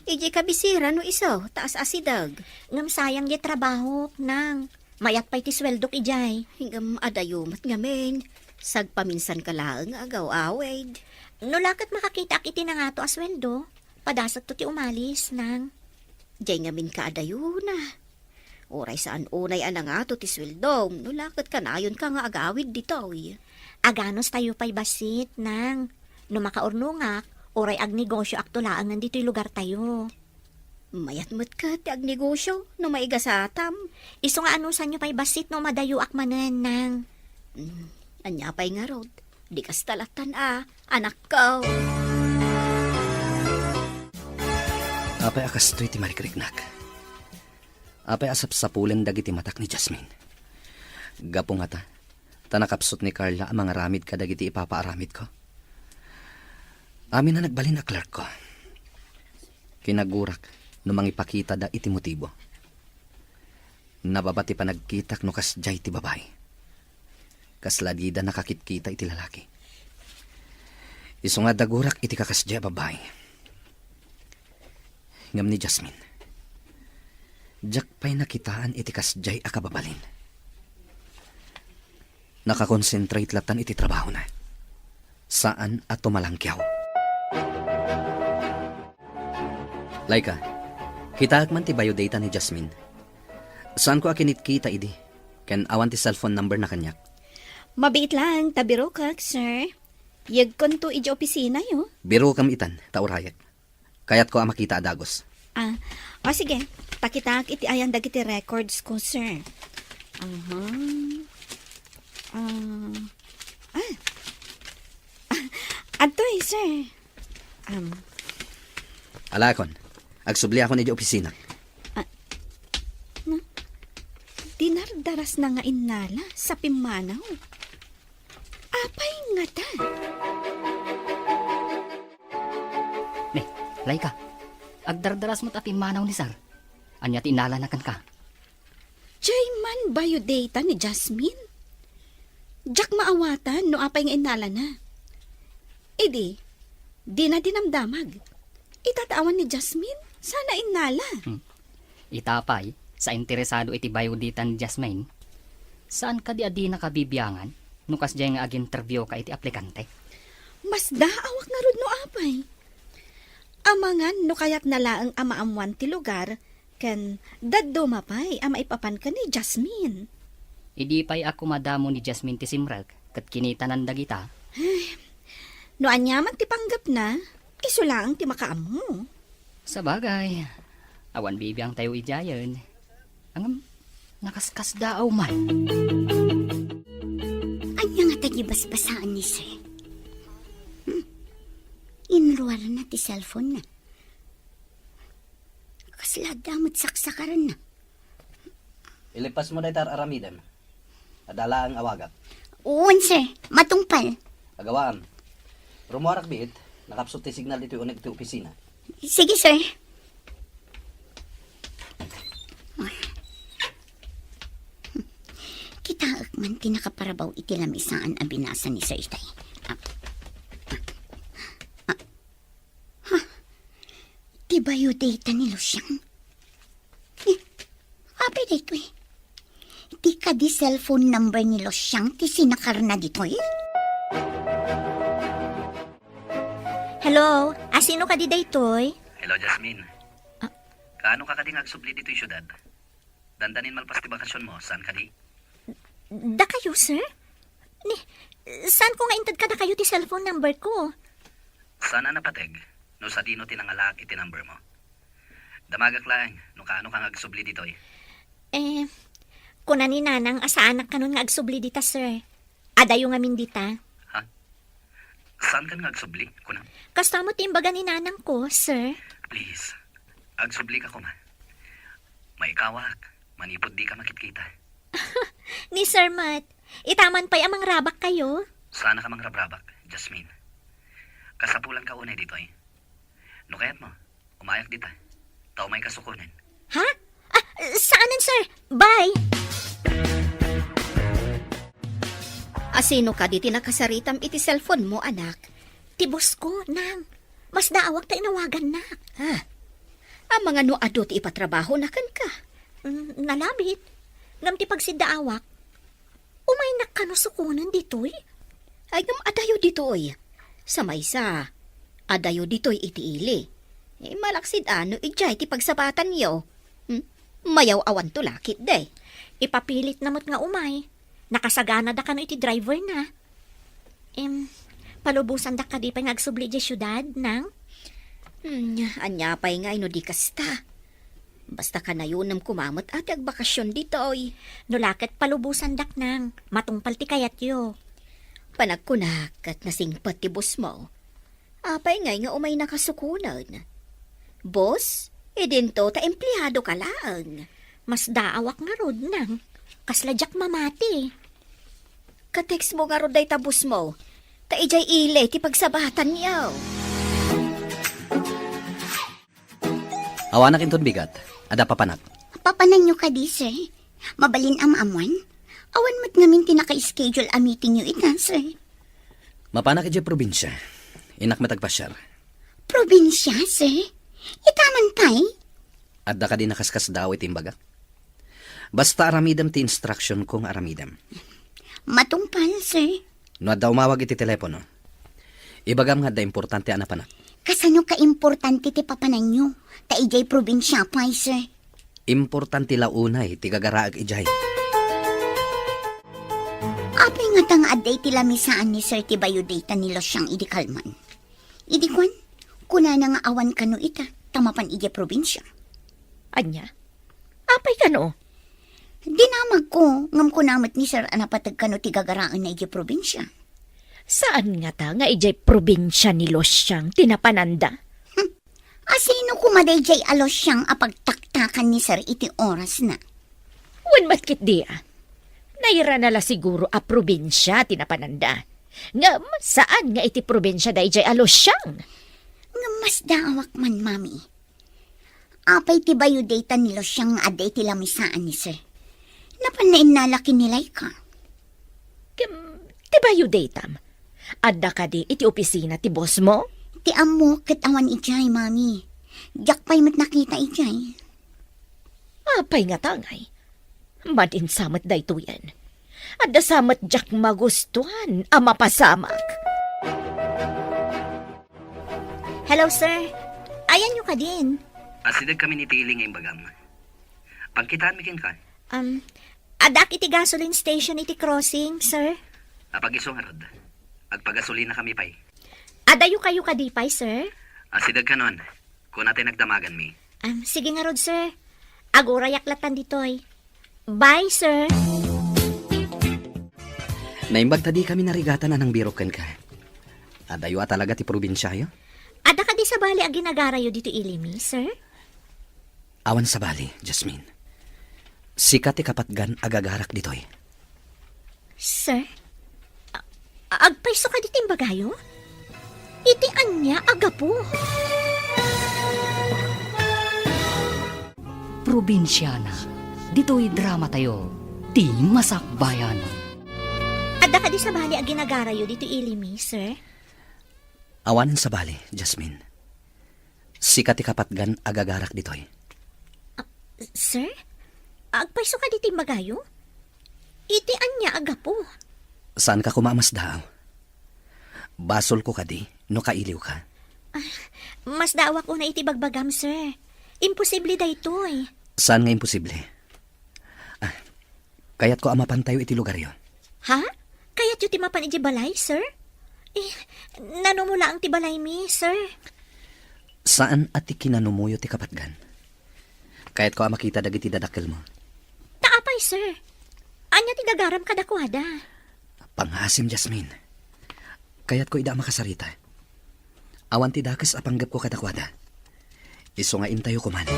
Idiay kabisera no isu, ta as-asideg. Ngem sayang diay trabahok, nang. Mayat pay ti sueldok idiay. Ngem adayo met ngamin. Sagpaminsan ka laeng nga agaw-awid. No la ket makakitaak iti nangato a sueldo, padasekto ti umalis, nang. Diay ngamin kaadayona. Uray saan unay a nangato ti sueldom, no la ket kanayonka nga agawid ditoy. Aganustayo pay bassit, nang. No makaurnongak, uray agnegosioakto laengen ditoy lugartayo. Mayat met ket ti agnegosio no maigasatam. Isu nga anusanyo pay bassit no madayoak manen, nang. Mm, ania pay ngarud? Di kasta lattan a, anakko. Apay a kastoy ti marikriknak? Apay a sapsapulen dagiti matak ni Jasmine? Gapu ngata, ta nakapsut ni Carla a mangaramid kadagiti ipapaaramidko. Amin a nagbalin a clerkko. Kinagurak no mangipakitada iti motibo. Nababa ti panagkitak no kasdiay ti babai. Kasla dida nakakitkita iti lalaki. Isu nga dagurak iti kakasdiay a babai. Ngem ni Jasmine, diak pay nakitaan iti kasdiay a kababalin. Nakakonsentrate lattan iti trabahona. Saan a tumalangkiaw. Laika, kitaek man ti biodata ni Jasmine. Saanko a kinitkita idi, ken awan ti cellphone number na kaniak. Mabiit laeng ta birokak, sir. Yegkonto idiay opisinayo. Birokam itan, ta urayek. Kayatko a makita a dagus. Ah, o sige. Pakitaak iti ayan dagiti records ko, sir. Aha. Ah, ah. Ah, adtoy, sir. Um, Alakon, agsubliakon idiay opisina. Ah, na, dinardarasna nga innala sa pimmanaw. Apay ngata? Ne, Laika, agdardaras met a pimmanaw ni Sir. Ania ti innalana kenka? Diay man biodata ni Jasmine? Diak maawatan no apay nga innalana. Idi, dina dinamdamag. Ita ta awan ni Jasmine, saan a innala. Hmm. Ita pay, sa interesado iti biodata ni Jasmine, saan kadi a dinaka bibiangan no kasdiay nga ag-interviewka iti aplikante? Masdaawak ngarud no apay. Amangan no kayatna laeng a maammoan ti lugar, ken dadduma pay a maipapan ken ni Jasmine. Idi pay a kumadamo ni Jasmine ti simrek, ket kinitanan dagita. No aniaman ti panggepna, isu laeng ti makaammo. Sabagay, awan bibiangtayo idiayen. Ngem, nakaskasdaaw man. Ania ngata ti basbasaan ni Sir? Hmm? Inruarna ti cellphone-na. Kasla adda met saksakarenna. Ilipasmo dayta ar-aramidem. Adda laeng awagak. Wen, sir. Matungpal. Agawam. Rummuarak biit, nakapsut ti signal ditoy uneg ti opisina. Sige, sir. Kitaek man ti nakaparabaw iti lamisaan a binasa ni Sir itay. Ah, ah, ah, ha? Ti biodata ni Lucian? Eh, apay daytoy? Ti kadi cellphone number ni Lucian ti sinakarna ditoy? Hello, asino kadi daytoy? Hello, Jasmine. Ah. Kaano ka kadi nga agsubli ditoy siudad? Dandanin malpas ti bakasionmo, saan kadi? Dakayo, sir? Ni, saanko nga inted kadakayo ti cellphone number ko? Saan a napateg no sadino ti nangalaak iti number mo. Damagak laeng no kaano ka nga agsubli ditoy. Eh, kuna ni Nanang a saanak kanon nga agsubli dita, sir. Adayo ngamin dita. Ha? Saankan nga agsubli, kunam? Kasta met ti imbaga ni Nanang ko, sir. Please, agsubli ka koma. Maikawak, manipud di ka makitkita. Ni Sir Matt, itaman pay a mangrabak kayo? Saanak a mangrabrabak, Jasmine. Kasapulan ka unay ditoy. No kayatmo, umayak dita. Ta umay ka sukonen. Ha? Ah, saanen, sir. Bye! Asino kadi ti nakasaritam iti cellphone mo, anak? Ti boss ko, nang. Masdaawak ta inawagannak. Ah, amangan no adu ti ipatrabahona kenka? Mm, nalabit. Ngem ti pagsiddaawak, umaynak kano sukonen ditoy? Ay, ngem adayo ditoy. Sa maysa, adayo ditoy iti ili. Eh, malaksid a no idiay ti pagsabatanyo. Hmm? Mayaw-awanto la ketdi. Ipapilitna met nga umay. Nakasaganada kano iti driver na. Em, palubosandak kadi pay nga agsubli idiay siudad, nang? Hmm, ania pay ngay no di kasta? Basta kanayonem koma met a ti agbakasion ditoy. No la ket palubosandak, nang. Matungpal ti kayatyo. Panagkunak ket nasingpet ti boss mo. Apay ngay nga umaynaka sukonen? Boss, idinto ta empleado ka laeng. Masdaawak ngarud, nang. Kasla diak mamati. Ka-text mo ngarud dayta boss mo. Ta idiay ili ti pagsabatanyo. Awanak inton bigat. Adda papanak. Papananyo kadi, sir? Mabalin a maammoan? Awan met ngamin ti naka-schedule a meetingyo ita, sir. Mapanak idiay probinsia. Innak met agpasiar. Probinsia, sir? Itaman pay? Adda kadi nakaskasdaaw iti imbagak? Basta aramidem ti instruction ko nga aramidem. Matungpal, sir. No adda umawag iti telepono, ibagam nga adda importante a napanak. Kasano kaimportante ti papananyo? Ta idiay probinsia pay, sir. Importante la unay ti gagaraek idiay. Apay ngata nga adda iti lamisaan ni sir ti biodata ni Lucian idi kalman? Idi kuan, kunana nga awan kano ita, ta mapan idiay probinsia. Ania? Apay kano? Dinamagko, ngem kuna met ni sir a napateg kano ti gagaraenna idiay probinsia. Saan ngata nga idiay probinsia ni Lucian ti napananda? Hmm. Asino koma daydiay a Lucian a pagtaktakan ni sir iti orasna? Wen met ketdi a. Nairana la siguro a probinsia ti napananda. Ngem saan nga iti probinsia daydiay a Lucian? Ngem masdaawak man, Mami. Apay ti biodata ni Lucian nga adda iti lamisaan ni sir? Napanna innala ken ni Laika. Ken ti biodatam, adda kadi iti opisina ti boss mo? Ti ammok ket awan idiay, Mami. Diak pay met nakita idiay. Apay ngata ngay? Madi sa met daytoyen. Adda sa met diak magustuan a mapasamak. Hello, sir. Ayanyo kadin? Asideg kami ni Tili nga imbagam. Pagkitaanmi kenka. Um, addaak iti gasoline station iti crossing, sir. Apag-isu ngarud. Agpagasolina kami pay. Adayo kayo kadi pay, sir? Asideg kanon. Kuna ti nagdamaganmi. Um, sige ngarud, sir. Agurayak latan ditoy. Bye, sir. Naimbag ta di kami narigatan a nangbirok kenka. Adayo a talaga ti probinsiayo? Adda kadi sabali a ginagarayo ditoy ilimi, sir? Awan sabali, Jasmine. Sika ti kapatgan a gagarak ditoy. Sir? A-, agpayso kadi ti imbagayo? Iti ania a gapu? Probinsiana, ditoy dramatayo, ti Masakbayan. Adda kadi sabali a ginagarayo ditoy ilimi, sir? Awanen sabali, Jasmine. Sika ti kapatgan a gagarak ditoy. Ah, sir? Agpayso kadi ti imbagayo? Iti ania a gapu? Saanka koma a masdaaw? Basolko kadi no kailiwka? Ah, masdaawak unay iti bagbagam, sir. Imposible daytoy. Saan nga imposible? Ah, kayatko a mapantayo iti lugaryo. Ha? Kayatyo ti mapan idiay balay, sir? Eh, nanumo laeng ti balaymi, sir. Saan a ti kinanumoyo ti kapatgan. Kayatko a makita dagiti dadakkelmo. Ta apay, sir? Ania ti gagaram kadakuada? Pangngaasim, Jasmine. Kayatko ida a makasarita. Awan ti dakes a panggepko kadakuada. Isu nga intayo koman.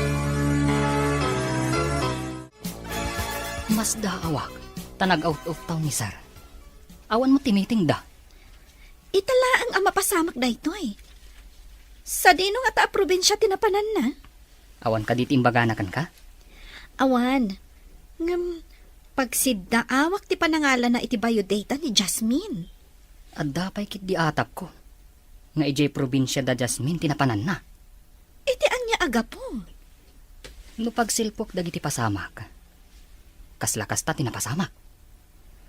Masdaawak, ta nag-out of town ni Sir. Awan mo tinitingda. Ita laeng a mapasamak daytoy. Sadino ngata a probinsia ti napananna? Awan kadi ti imbagana kenka? Awan. Ngem, pagsiddaawak ti panangalana iti biodata ni Jasmine. Adda pay ketdi atapko nga idiay probinsia da Jasmine ti napananna. Iti ania a gapu? No pagsilpok dagiti pasamak, kasla kasta ti napasamak.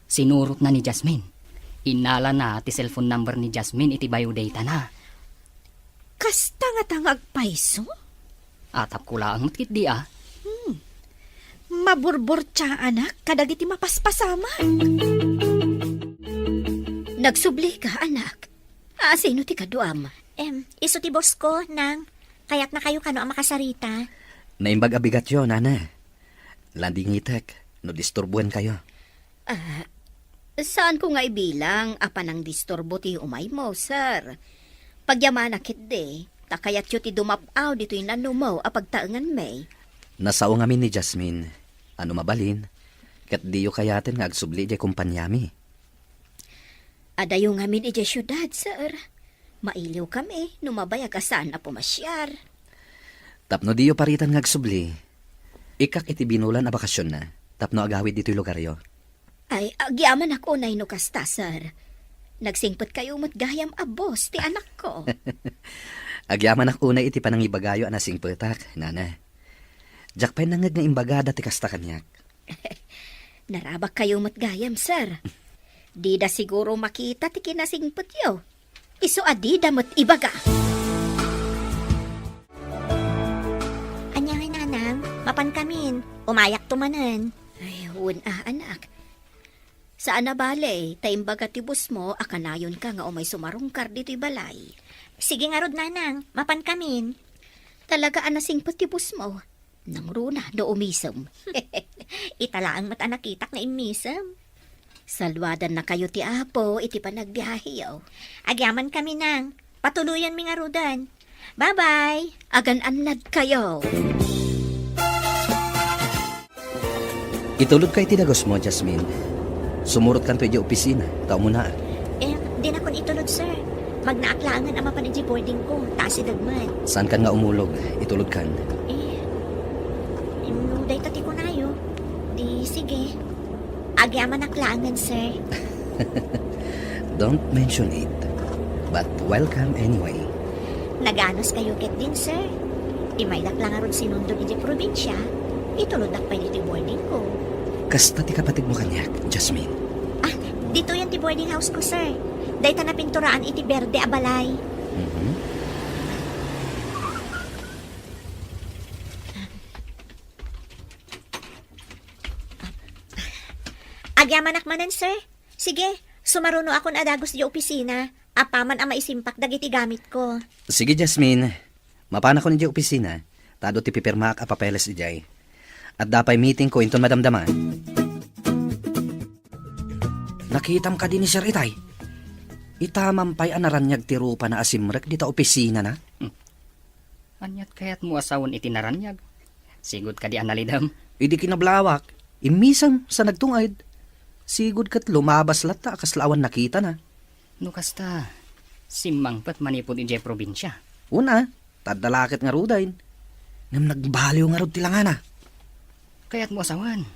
Sinurotna ni Jasmine. Innalana ti cellphone number ni Jasmine iti biodatana. Kasta ngata nga agpayso? Atapko laeng met ketdi a. Hmm. Maburburtiaanak kadagiti mapaspasamak. Nagsublika, anak. Asino ti kaduam? Em, isu ti boss ko, Nang. Kayatna kayo kano a makasarita. Naimbag a bigatyo, Nana. Landingitek no disturboen kayo. Ah, saanko nga ibilang a panangdisturbo ti umaymo, sir. Pagyamanak ketdi, ta kayatyo ti dumap-aw ditoy nanumo a pagtaenganmi. Nasao ngamin ni Jasmine, a no mabalin, ket diyo kayaten nga agsubli idiay kompaniami. Adayo ngamin idiay siudad, sir. Mailiwkami no mabayag a saan a pumasiar. Tapno diyo paritan nga agsubli, ikkak iti binulan a bakasionna tapno agawid ditoy lugaryo. Ay, agyamanak unay no kasta, sir. Nagsingpetkayo met gayam a boss ti anakko. Agyamanak unay iti panangibagayo a nasingpetak, Nana. Diak pay nangngeg nga imbagada ti kasta kaniak. Narabakkayo met gayam, sir. Dida siguro makita ti kinasingpetyo. Isu a dida met ibaga. Ania ngay, Nanang? Mapankamin. Umayakto manen. Ay, wen a, anak. Saan a bale, ta imbaga ti boss mo a kanayonka nga umay sumarungkar ditoy balay. Sige ngarud, Nanang. Mapankamin. Talaga a nasingpet ti boss mo. Nangruna no umisem. Ita laeng met a nakitak nga immisem. Saluadannakayo ti Apo iti panagbiaheyo. Agyamankami, Nang. Patuloyanmi ngaruden. Bye-bye. Agan-annadkayo. Itulodka iti dagusmo, Jasmine. Sumurotkanto idiay opisina, ta umunaak. Eh, dinakon itulod, sir. Magnaak laengen a mapan idiay boarding ko, ta asideg met. Saankan nga umulog? Itulodkan. Eh, no dayta ti kunayo, di sige. Agyamanak laengen, sir. Don't mention it, but welcome anyway. Naganuskayo ketdin, sir. Imaydak la ngarud sinundon idiay probinsia, ituloddak pay ditoy boarding ko. Kasta ti kapateg mo kaniak, Jasmine. Ah, ditoyen ti boarding house ko, sir. Dayta napinturaan iti berde a balay. Mhm. Yamanak manen, sir. Sige, sumarunoakon a dagus idiay opisina. Apaman a maisimpak dagiti gamitko. Sige, Jasmine. Mapanakon idiay opisina. Ta adu ti pipirmaak a papeles idiay. Adda pay meetingko inton madamdama. Nakitam kadi ni Sir Itay? Itamam pay a naraniag ti rupana a simrek dita opisinana. Hmm. Aniat kayatmo a sawen iti naraniag? Sigud kadi a nalidem? Idi kinablawak, immisem sa nagtunged. Sigud ket lumabas latta a kasla awan nakitana. No kasta, simmangpet manipud idiay probinsia. Una, ta adda la ket ngaruden. Ngem nagbaliw ngarud ti langana. Kayatmo a sawen,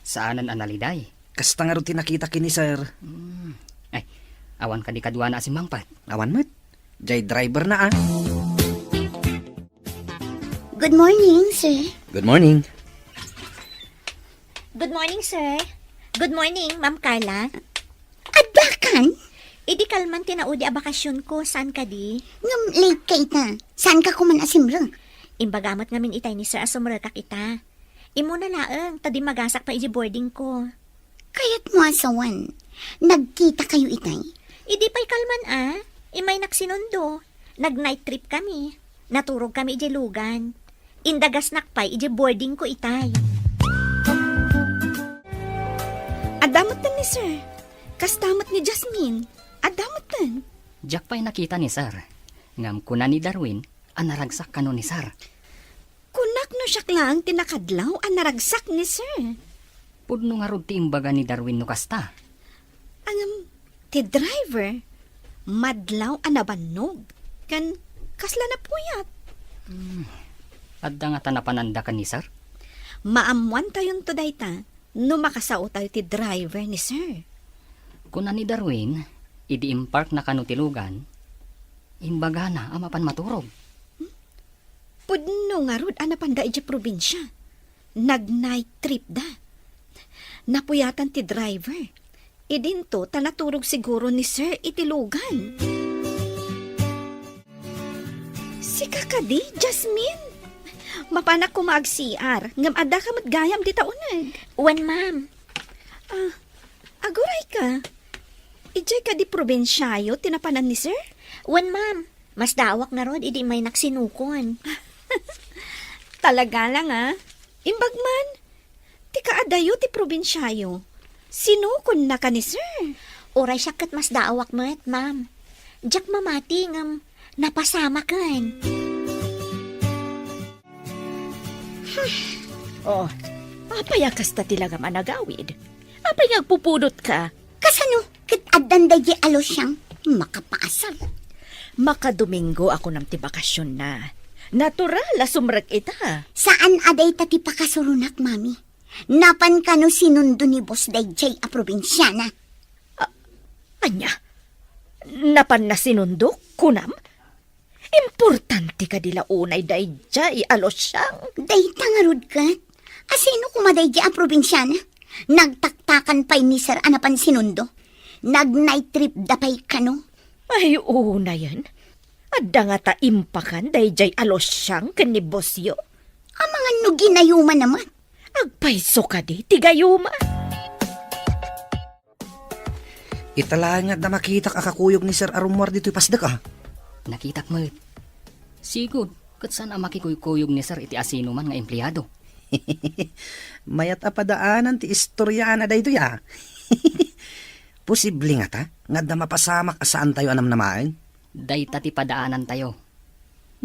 saanen a naliday. Kasta ngarud ti nakita ken ni Sir. Hmm. Ay, awan kadi kaduana a simmangpet? Awan met. Jay driver na, ah. Good morning, sir. Good morning. Good morning, sir. Good morning, Ma'am Carla. Addakan? Idi kalman ti naudi a bakasionko, saan kadi? Ngem late ka ita. Saan ka kuman a simrek? Imbaga met ngamin itay ni sir a sumrekak ita. Immuna laeng, ta dimmagasak pay iti boardingko. Kayatmo a sawen, nagkita kayo itay? Idi pay kalman a, imaynak sinundo. Nag-night trip kami. Naturog kami iti lugan. Indagasnak pay iti boardingko itay. Adda metten ni sir. Kasta met ni Jasmine. Adda metten. Diak pay nakita ni sir. Ngem kuna ni Darwin a naragsak kano ni sir. Kunak no siak laeng ti nakadlaw a naragsak ni sir. Pudno ngarud ti imbaga ni Darwin no kasta. Ngem, ti driver, madlaw a nabannog, ken kasla napuyat. Hmm. Adda ngata napananda ken ni sir? Maammoantayonto dayta no makasaotayo ti driver ni sir. Kuna ni Darwin, idi imparkna kano ti lugan, imbagana a mapan maturog. Hmm? Pudno ngarud a napanda idiay probinsia. Nag-night trip da. Napuyatan ti driver. Idinto ta naturog siguro ni sir iti lugan. Sika kadi, Jasmine? Mapanak koma ag-C R, ngem addaka met gayam dita uneg. Wen, ma'am. Ah, aguray ka. Idiay kadi probinsiayo ti napanan ni sir? Wen, ma'am. Masdaawak ngarud idi imaynak sinukon. Talaga lang, ah. Imbag man, ti kaadayo ti probinsiayo. Sinukonnaka ni sir? Uray siak ket masdaawak met, ma'am. Diak mamati ngem napasamaken. Oh, apay a kasta ti langam a nagawid? Apay nga agpupudotka? Kasano ket addan daydiay a Luciang makapaasar? Makadomingo a kunam ti bakasionna. Natural a sumrek ita. Saan a dayta ti pakasuronak, Mami. Napan kano sinundo ni Boss daydiay a probinsiana. A-, ania? Napanna sinundo, kunam? Importante kadi la unay daydiay a Luciang? Dayta ngarud ket, asino koma daydiay a probinsiana? Nagtaktakan pay ni sir a napan sinundo. Nag-night trip da pay kano. Ay, unayen. Adda ngata impakan daydiay a Luciang ken ni bossyo? Amangan no ginayumanna met. Agpayso kadi ti gayuma. Ita laeng nga adda makitak a kakuyog ni Sir a rummuar ditoy pasdek, a. Nakitak met. Sigud, ket saan a makikuykuyog ni Sir iti asinoman nga empleado. Mayat a padaanan ti istoriana daytoy, a. Posible ngata nga adda mapasamak a saantayo a namnamaen? Dayta ti padaanantayo.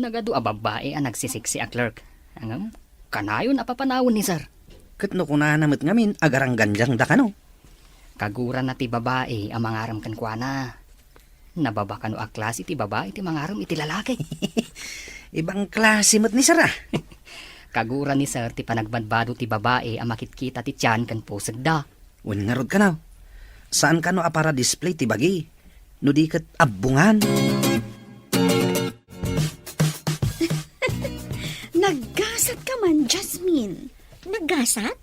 Nagadu a babbai a nagsisiksi a clerk. Ngem, kanayon a papanawen ni Sir. Ket no kunana met ngamin, agaranggandiangda kano. Kagurana ti babai a mangarem kenkuana. Nababa kano a klase ti babai ti mangarem iti lalaki. Ibang klase met ni Sir, a. Kagura ni Sir ti panagbadbado ti babai a makitkita ti tian ken pusegda. Wen ngarud kano. Saan kano a para display ti bagi. No di ket abbongan. Naggasat ka man, Jasmine. Naggasat?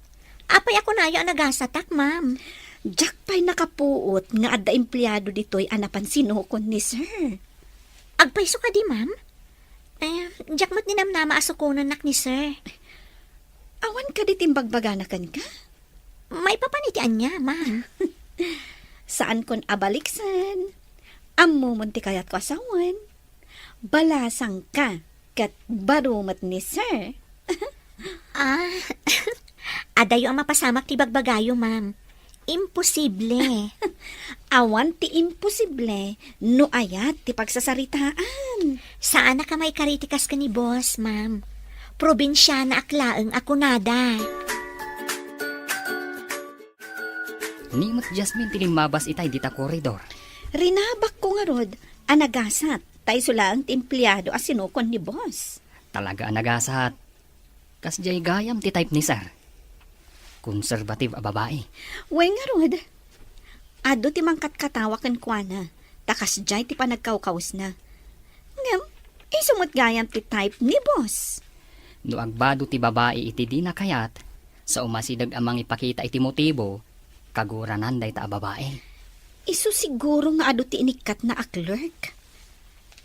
Apay a kunayo a nagasatak, ma'am? Diak pay nakapuot nga adda empleado ditoy a napan sinukon ni Sir. Agpayso kadi, ma'am? Eh, diak met ninamnama a sukonennak ni Sir. Awan kadi ti imbagbagana kenka? Maipapan iti ania, ma'am? Saankon a baliksen. Ammomon ti kayatko a sawen. Balasangka ket baro met ni sir. Ah, adayo a mapasamak ti bagbagayo, ma'am. Imposible. Awan ti imposible no ayat ti pagsasaritaan. Saanak a maikari ti kas ken ni boss, ma'am. Probinsianaak laeng a kunada. Ni met Jasmine ti limmabas itay dita koridor. Rinabakko ngarud a nagasat, ta isu laeng ti empleado a sinukon ni boss. Talaga a nagasat. Kasdiay gayam ti type ni sir. Conservative a babai. Wen ngarud, adu ti mangkatkatawa kenkuana, ta kasdiay ti panagkawkawesna. Ngem, isu met gayam ti type ni boss. No agbado ti babai iti dina kayat, sa umasideg a mangipakita iti motibo, kaguranan dayta a babai. Isu siguro nga adu ti inikkatna a clerk.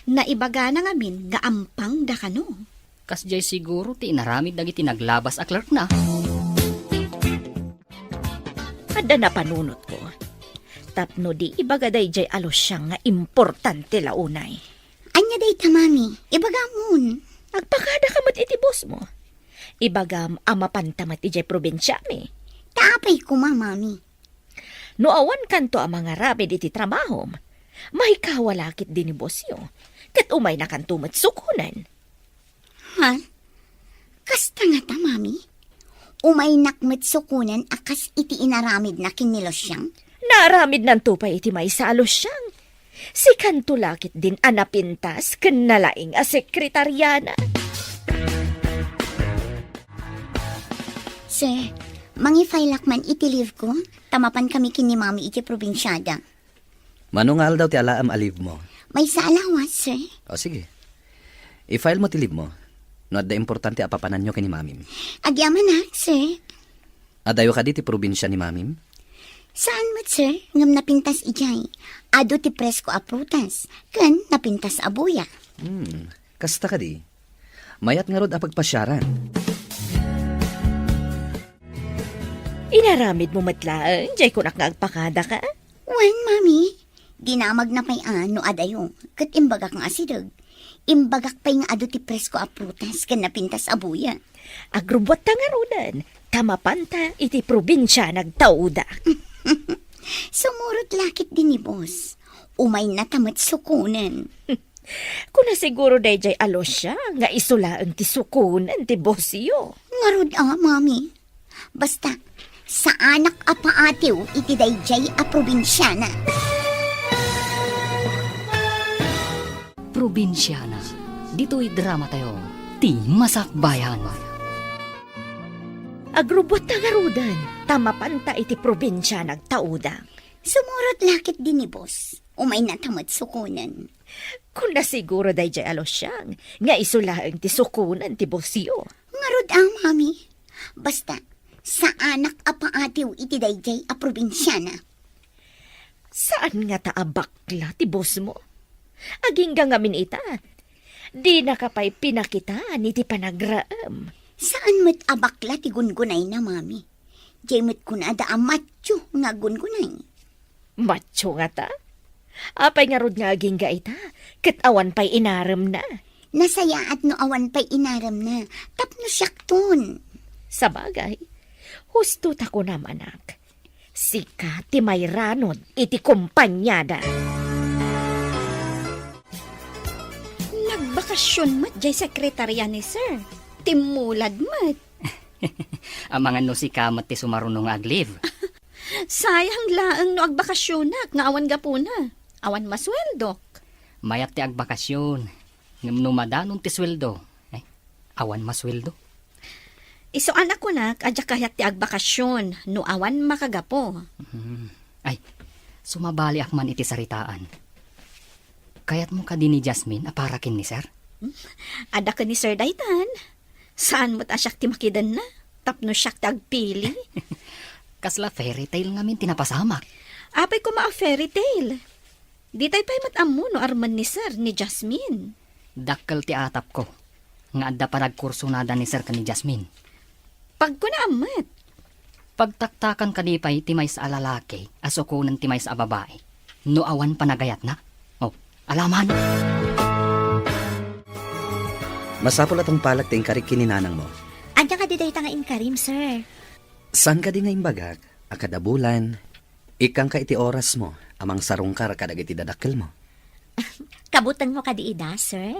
Naibagana ngamin nga ampangda kano. Kasdiay siguro ti inaramid dagiti naglabas a clerkna. Adda napanunotko. Tapno di ibaga daydiay a Luciang nga importante la unay. Ania dayta, mami? Ibagamon. Agpakadaka met iti bossmo. Ibagam a mapanta met idiay probinsiami. Ta apay koma, mami? No awan kanto a mangaramid iti trabahom, maikawa la ketdi ni bossyo, ket umayna kanto met sukonen. Ha? Kasta ngata, mami? Umaynak met sukonen a kas iti inaramidna ken ni Luciang? Naaramidnanto pay iti maysa a Luciang. Sikanto la ketdin a napintas ken nalaing a sekretariana. Sir, mangi-file-ak man iti leave ko, ta mapan kami ken ni mami iti probinsiada. Mano nga aldaw ti alaem a leave mo? Maysa a lawas, sir. O, sige. I-file mo ti leave mo. No adda importante a papananyo ken ni mamim. Agyamanak, sir. Adayo kadi ti probinsia ni mamim? Saan met, sir, ngem napintas idiay. Adu ti presko a prutas, ken napintas a buya. Hmm, kasta kadi. Mayat ngarud a pagpasiaran. Inaramidmo met laeng, diay kunak nga agpakadaka? Wen, mami. Dinamagna pay a no adayo, ket imbagak nga asideg. Imbagak pay nga adu ti presko a prutas ken napintas a buya. Agrubbuatta ngaruden, ta mapanta iti probinsia nagtauda. Sumurot la ketdi ni boss. Umaynata met sukonen. Kuna siguro daydiay a Lucia nga isu laeng ti sukonen ti bossyo. Ngarud a, mami. Basta, saanak a paatiw iti daydiay a probinsiana. Probinsiana, ditoy dramatayo, ti Masakbayan. Agrubbuatta ngaruden, ta mapanta iti probinsia nagtauda. Sumurot la ketdi ni boss. Umaynata met sukonen. Kuna siguro daydiay a Luciang nga isu laeng ti sukonen ti bossyo. Ngarud a, mami. Basta, saanak a paatiw iti daydiay a probinsiana. Saan ngata a bakla ti bossmo? Agingga ngamin ita. Dinaka pay pinakitaan iti panagraem. Saan met a bakla ti gungunayna, mami. Diay met kunada a macho nga gungunay. Macho ngata? Apay ngarud nga agingga ita, ket awan pay inaremna? Nasayaat no awan pay inaremna, tapno siakton. Sabagay, husto ta kunam, anak. Sika ti mayranod iti kompaniada. Nagbakasyon met diay sekretaria ni sir. Timmulad met. Amangan no sika met ti sumaruno nga ag-leave. Sayang laeng no agbakasyonak nga awan gapuna. Awan masueldok. Mayat ti agbakasyon. Ngem no madanon ti sueldo, eh, awan masueldo. Isu a nakunak a diak kayat ti agbakasyon no awan makagapu. Hmm. Ay, sumabaliak man iti saritaan. Kayatmo kadi ni Jasmine a para ken ni Sir? Hmm? Adda ken ni Sir daytan. Saan met a siak ti makidenna, tapno siak ti agpili. Kasla fairy tale ngamin ti napasamak. Apay koma a fairy tale? Ditay pay met ammo no armen ni Sir ni Jasmine. Dakkel ti atapko nga adda panagkursonada ni Sir ken ni Jasmine. Pagkunam met. Pagtaktakan kadi pay ti maysa a lalaki a sukonen ti maysa a babai no awan panagayatna? Oh, alaman! Masapul a tungpalek ti inkarik ken ni nanangmo. Ania kadi dayta nga inkarim, sir? Saan kadi nga imbagak a kada bulan, ikkangka iti orasmo a mangsarungkar kadagiti dadakkelmo? Kabutengmo kadi ida, sir?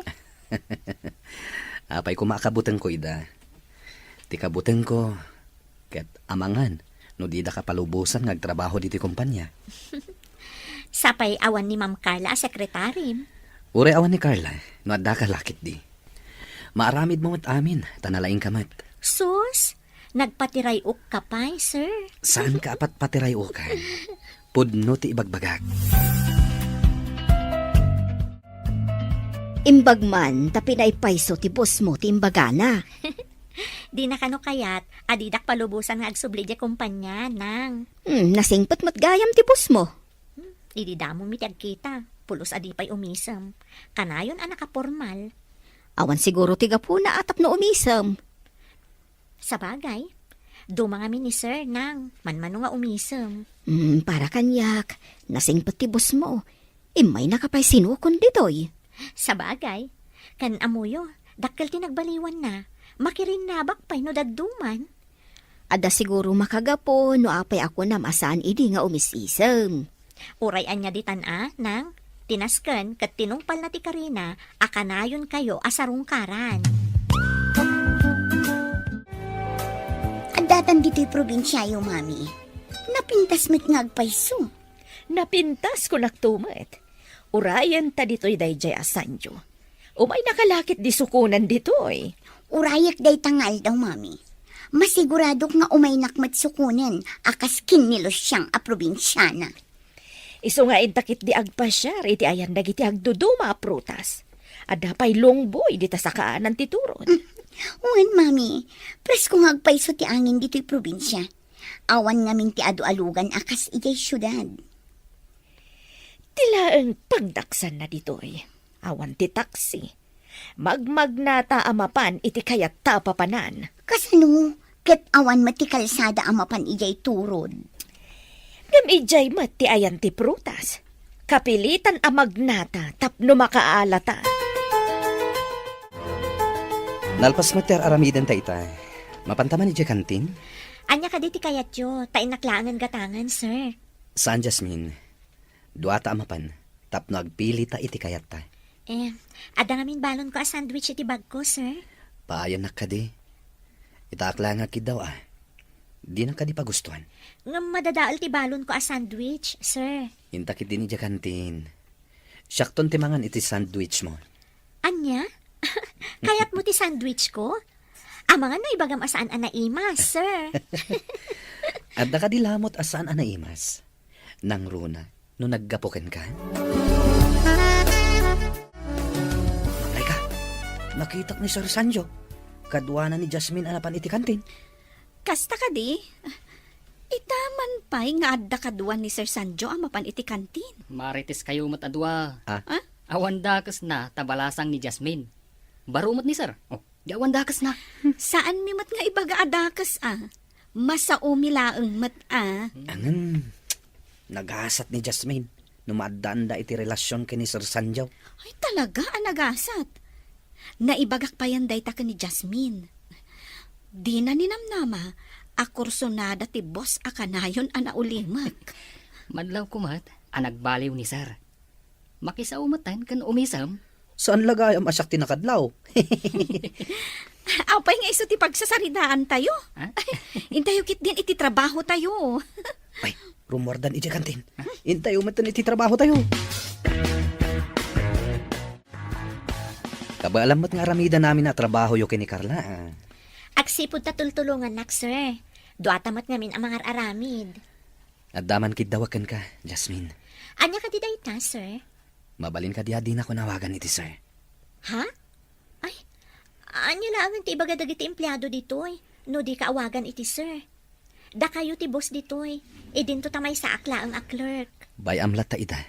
Apay koma a kabutengko ida? Ti kabutengko, ket amangan no didaka palubosan nga agtrabaho ditoy kompania. Sapay awan ni Ma'am Carla a sekretarim. Uray awan ni Carla, no addaka la ketdi. Maaramidmo met amin, ta nalaingka met. Sus, nagpatiray-okka pay, sir. Saanka a patpatiray-okan? Pudno ti ibagbagak. Imbag man ta pinaipayso ti bossmo ti imbagana. Dina kano kayat a didak palubosan nga agsubli idiay kompania, nang. Hmm, nasingpet met gayam ti bossmo. Hmm, idi damo mi ti agkita, pulos a di pay umisem. Kanayon a nakapormal. Awan siguro ti gapuna a tapno umisem. Sabagay, duma ngamin ni Sir, nang, manmano nga umisem. Hmm, para kaniak, nasingpet ti bossmo. Immaynaka pay sinukon ditoy. Sabagay, ken ammoyo, dakkel ti nagbaliwanna. Makirinnabak pay no dadduman. Adda siguro makagapu no apay a kunam a saan idi nga umis-isem. Uray ania ditan a, nang, ti nasken ket tinungpalna ti karina a kanayonkayo a sarungkaran. Addatan ditoy probinsiayo, Mami. Napintas met nga agpayso. Napintas, kunakto met. Urayen ta ditoy daydiay a sanio. Umaynaka la ketdi sukonen ditoy. Urayek dayta nga aldaw, Mami. Masiguradok nga umaynak met sukonen a kas ken ni Luciang a probinsiana. Isu nga inta ketdi agpasiar iti ayan dagiti agduduma a prutas. Adda pay lungboy dita sakaanan ti turod. Mm. Wen, Mami, presko nga agpayso ti angin ditoy probinsia. Awan ngamin ti adu a lugan a kas idiay siudad. Ti laeng pagdaksanna ditoy. Awan ti taksi. Magmagnata a mapan iti kayatta a papanan. Kasano? Ket awan met ti kalsada a mapan idiay turod. Ngem idiay met ti ayan ti prutas. Kapilitan a magnata tapno makaalata. Nalpas met ti ar-aramidenta ita. Mapanta man idiay kantin? Ania kadi ti kayatyo? Ta innak laengen gatangen, sir. Saan, Jasmine. Duata a mapan, tapno agpilita iti kayatta. Eh, adda ngamin balonko a sandwich iti bagko, sir. Paayannak kadi. Itaak laeng nga agkiddaw a. Dinak kadi pagustuan. Ngem madadael ti balonko a sandwich, sir. Inta ketdin idiay kantin. Siakton ti mangan iti sandwich mo. Ania? Kayatmo ti sandwich ko? Amangan no ibagam a saan a naimas, sir. Adda kadi lamot a saan a naimas? Nangruna no naggapu kenka? Ay ka, nakitak ni Sir Sanjo. Kaduana ni Jasmine a napan iti kantin. Kasta kadi? Ita man pay nga adda kadua ni Sir Sanjo a mapan iti kantin. Marites kayo met a dua. Ah? Ah? Awan dakesna ta balasang ni Jasmine. Baro met ni Sir. Oh, di awan dakesna. Saanmi met nga ibaga a dakes a. Masaomi laeng met a. Angen, nagasat ni Jasmine no maaddaanda iti relasion ken ni Sir Sanjo. Ay, talaga a nagasat. Naibagak payen dayta ken ni Jasmine. Dina ninamnama a kursunada ti boss a kanayon a naulimek. Madlaw ko met a nagbaliw ni Sir. Makisao metten ken umisem. Saan la gayam a siak ti nakadlaw? Apay nga isu ti pagsasaridaantayo? Ha? Intayo ketdin iti trabahotayo. Ay, rummuardan idiay kantin. Intayo metten iti trabahotayo. Kabaelam met nga aramidanamin a trabahoyo ken ni Carla, ah. Agsipud ta tultulongannak, sir. Duata met ngamin a mangar-aramid. Adda man kiddawek kenka, Jasmine. Ania kadi dayta, sir? Mabalin kadi a dinako awagan iti sir? Ha? Ay, ania laengen ti ibaga dagiti empleado ditoy no dika awagan iti sir? Dakayo ti boss ditoy. Idinto ta maysaak laeng a clerk. Bay-am latta ida.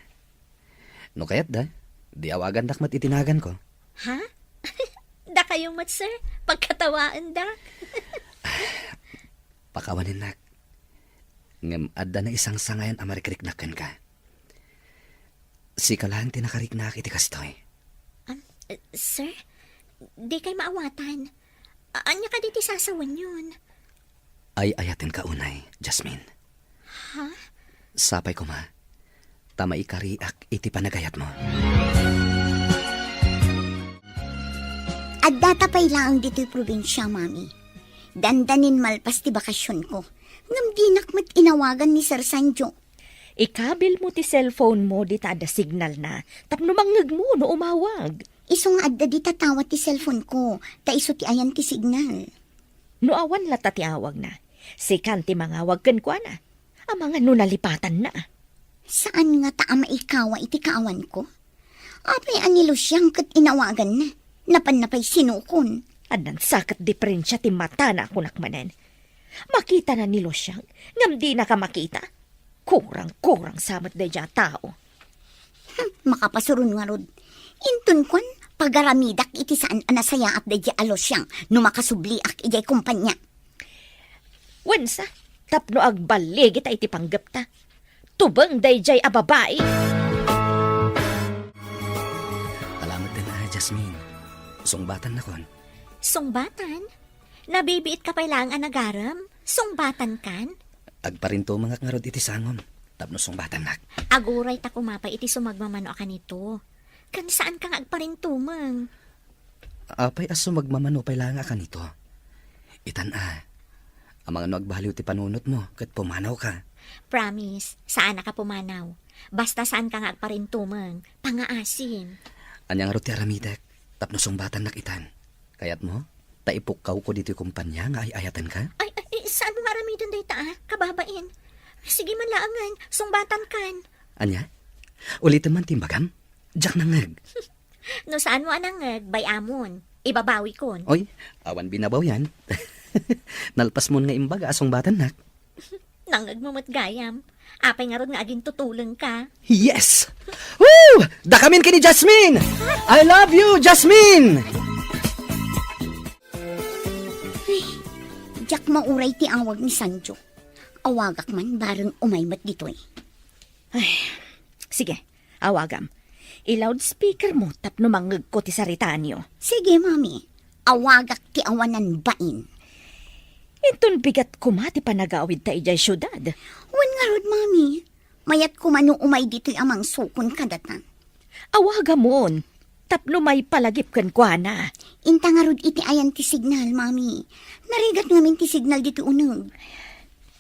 No kayatda, di awagandak met iti naganko. Ha? Dakayo met, sir? Pagkatawaendak. Pakawanennak. Ngem adda naisangsangayan a marikriknak kenka. Sika laeng ti nakariknak iti kastoy. Am, eh, sir, dikay maawatan. A-, ania kadi ti sasawenyon? Ay-ayatenka unay, Jasmine. Ha? Sapay koma, ta maikariak iti panagayatmo. Addata pay laeng ditoy probinsia, Mami. Dandanin malpas ti bakasionko. Ngem dinak met inawagan ni Sir Sanjo. Ikabilmo ti cellphone mo dita adda signalna, tapno mangngegmo no umawag. Isu nga adda dita tawa ti cellphone ko, ta isu ti ayan ti signal. No awan latta ti awagna, sikan ti mangawag kenkuana. Amangan no nalipatanna. Saan ngata a maikawa iti kaawanko? Apay a ni Lucian ket inawaganna? Napanna pay sinukon. Addan sa ket diferensia ti matana a kunak manen. Makitana ni Lucian, ngem dinaka makita. Kurang-kurang sa met daydiay a tao. Hmm, makapasuron ngarud. Inton kuan, pagaramidak iti saan a nasayaat daydiay a Lucian no makasubliak idiay kompania. Wensa, tapno agballigita iti panggepta. Tubeng daydiay a babai. Alameten a, Jasmine. Sungbatannakon. Sungbatan? Nabibiitka pay laeng a nagarem? Sungbatankan? Agparintumengak ngarud iti sangom tapno sungbatannak. Aguray ta koma pay iti sumagmamano a kanito. Ken saanka nga agparintumeng. Apay a sumagmamano pay laeng a kanito? Itan a, amangan no agbaliw ti panunotmo ket pumanawka. Promise, saannak a pumanaw. Basta saanka nga agparintumeng, pangaasim. Ania ngarud ti aramidek tapno sungbatannak itan? Kayatmo? Ta ipukkawko ditoy kompania nga ay-ayatenka? Ay, ay, ay, saanmo nga aramiden dayta, a? Kababain. Sige man laengen, sungbatankan. Ania? Ulitem man ti imbagam? Diak nangngeg. No saanmo a nangngeg, bay-amon. Ibabawikon. Oy, awan binabawian. Nalpasmon nga imbaga a sungbatannak. Nangngegmo met gayam. Apay ngarud nga agintutulengka? Yes! Woo! Dakamin ken ni Jasmine! I love you, Jasmine! Ay, diak mauray ti awag ni Sanjo. Awagak man bareng umay met ditoy. Ay, sige, awagam. I-loudspeaker mo tapno mangngegko ti saritaanyo. Sige, Mami. Awagak ti awanan bain. Inton bigat koma ti panagawidta idiay siudad. Wen ngarud, Mami. Mayat koma no umay ditoy a mangsukon kadata. Awagamon, tapno maipalagip kenkuana. Inta ngarud iti ayan ti signal, Mami. Narigat ngamin ti signal ditoy uneg.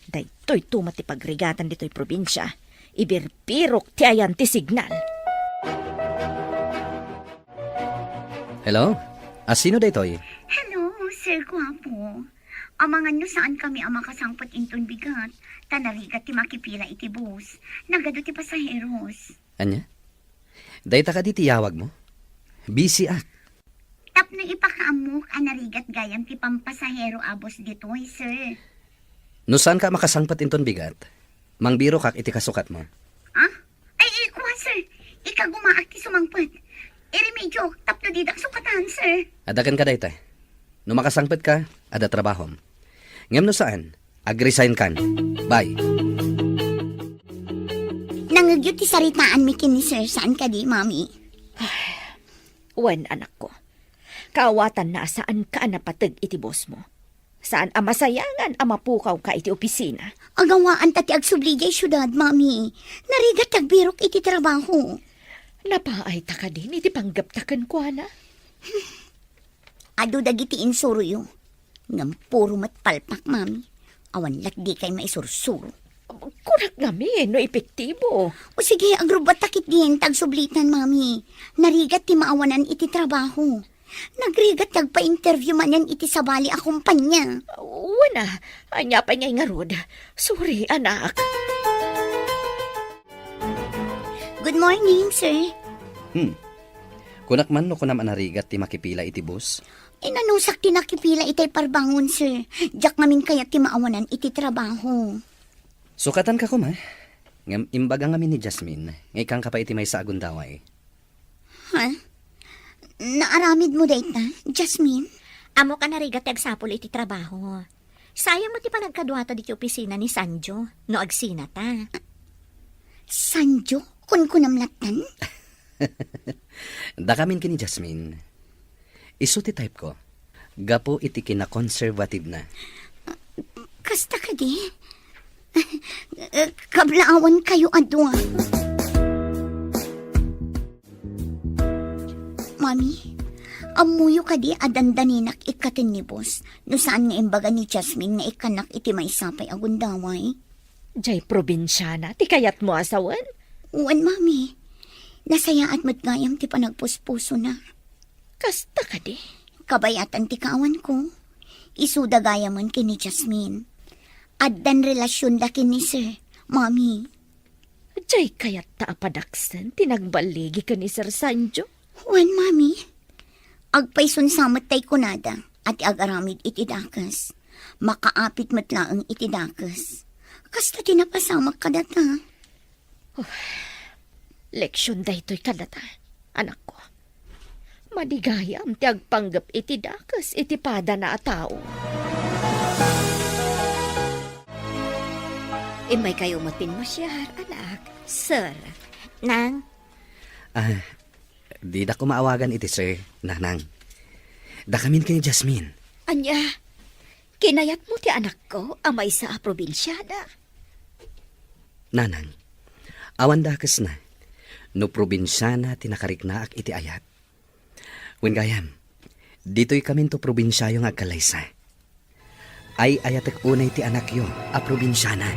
Daytoyto met ti pagrigatan ditoy probinsia. Ibirbirok ti ayan ti signal. Hello? A, sino daytoy? Hello, Sir Guapo. Amangan no saan kami a makasangpet inton bigat, ta narigat ti makipila iti bus. Nagadu ti pasaheros. Ania? Dayta kadi ti iyawagmo? Busy ak. Tapno ipakaammok a narigat gayam ti pampasahero a bus ditoy, sir. No saanka a makasangpet inton bigat, mangbirokak iti kasukatmo. Ah? Ay, ay, kua, sir. Ikagumaak ti sumangpet. Irimediok tapno didak sukatan, sir. Adda kenka dayta. No makasangpetka, adda trabahom. Ngem no saan, agresign kan. Bye. Nangngegyo ti saritaanmi ken ni Sir, saan kadi, Mami? Wen, anakko. Kaawatanna a saanka a napateg iti bosmo. Saan a masayangan a mapukawka iti opisina. Agawaanta ti agsubli diay siudad, Mami. Narigat ti agbirok iti trabaho. Napaayta kadin iti panggepta kenkuana? Adu dagiti insuroyo. Ngem puro met palpak, Mami. Awan lat dikay maisursuro. Kunak ngamin no epektibo. O sige, agrubbatta ketdin ta agsublitan, Mami. Narigat ti maawanan iti trabaho. Nagrigat ti agpa-interview manen iti sabali a kompanya. Wen a, ania pay ngay ngarud? Sorry, anak. Good morning, sir. Hmm. Kunak man no kunam a narigat ti makipila iti bus? Inanusak ti nakipila itay parbangon, sir. Diak ngamin kayat ti maawanan iti trabaho. Sukatanka koma. Ngem imbaga ngamin ni Jasmine nga ikkanka pay iti maysa a gundaway. Ha? Naaramidmo dayta, Jasmine? Ammok a narigat ti agsapul iti trabaho. Sayang met ti panagkaduata ditoy opisina ni Sanjo no agsinata. Sanjo? Kunkunam lattan? Dakamin ken ni Jasmine. Isu ti type ko. Gapu iti kinakonserbatibna. Kasta kadi? Kablaawankayo a dua. Mami, ammoyo kadi a dandaninak ikkaten ni boss no saan nga imbaga ni Jasmine nga ikkannak iti maysa pay a gundaway? Jay probinsiana ti kayatmo a sawen? Wen, Mami. Nasayaat met gayam ti panagpuspusona. Kasta kadi? Kabayatan ti kaawanko. Isuda gayamen ken ni Jasmine. Addan relasionda ken ni Sir, Mami. Jay kayatta a padaksen ti nagballigi ken ni Sir Sanjo? Wen, Mami. Agpayso sa met tay kunada a ti agaramid iti dakes, makaapit met laeng iti dakes. Kasta ti napasamak kadata. Leksion daytoy kadata, anakko. Madi gayam ti agpanggep iti dakes iti padana a tao. Immaykayo met pinmasiar, anak. Sir. Nang? Ah, dida ko maawagan iti sir, nanang. Dakamin ken ni Jasmine. Ania, kinayatmo ti anakko a maysa a probinsiana? Nanang, awan dakesna. No probinsiana ti nakariknaak iti ayat. Wen gayam, ditoy kaminto probinsiayo nga agkallaysa. Ay-ayatek unay ti anakyo a probinsiana.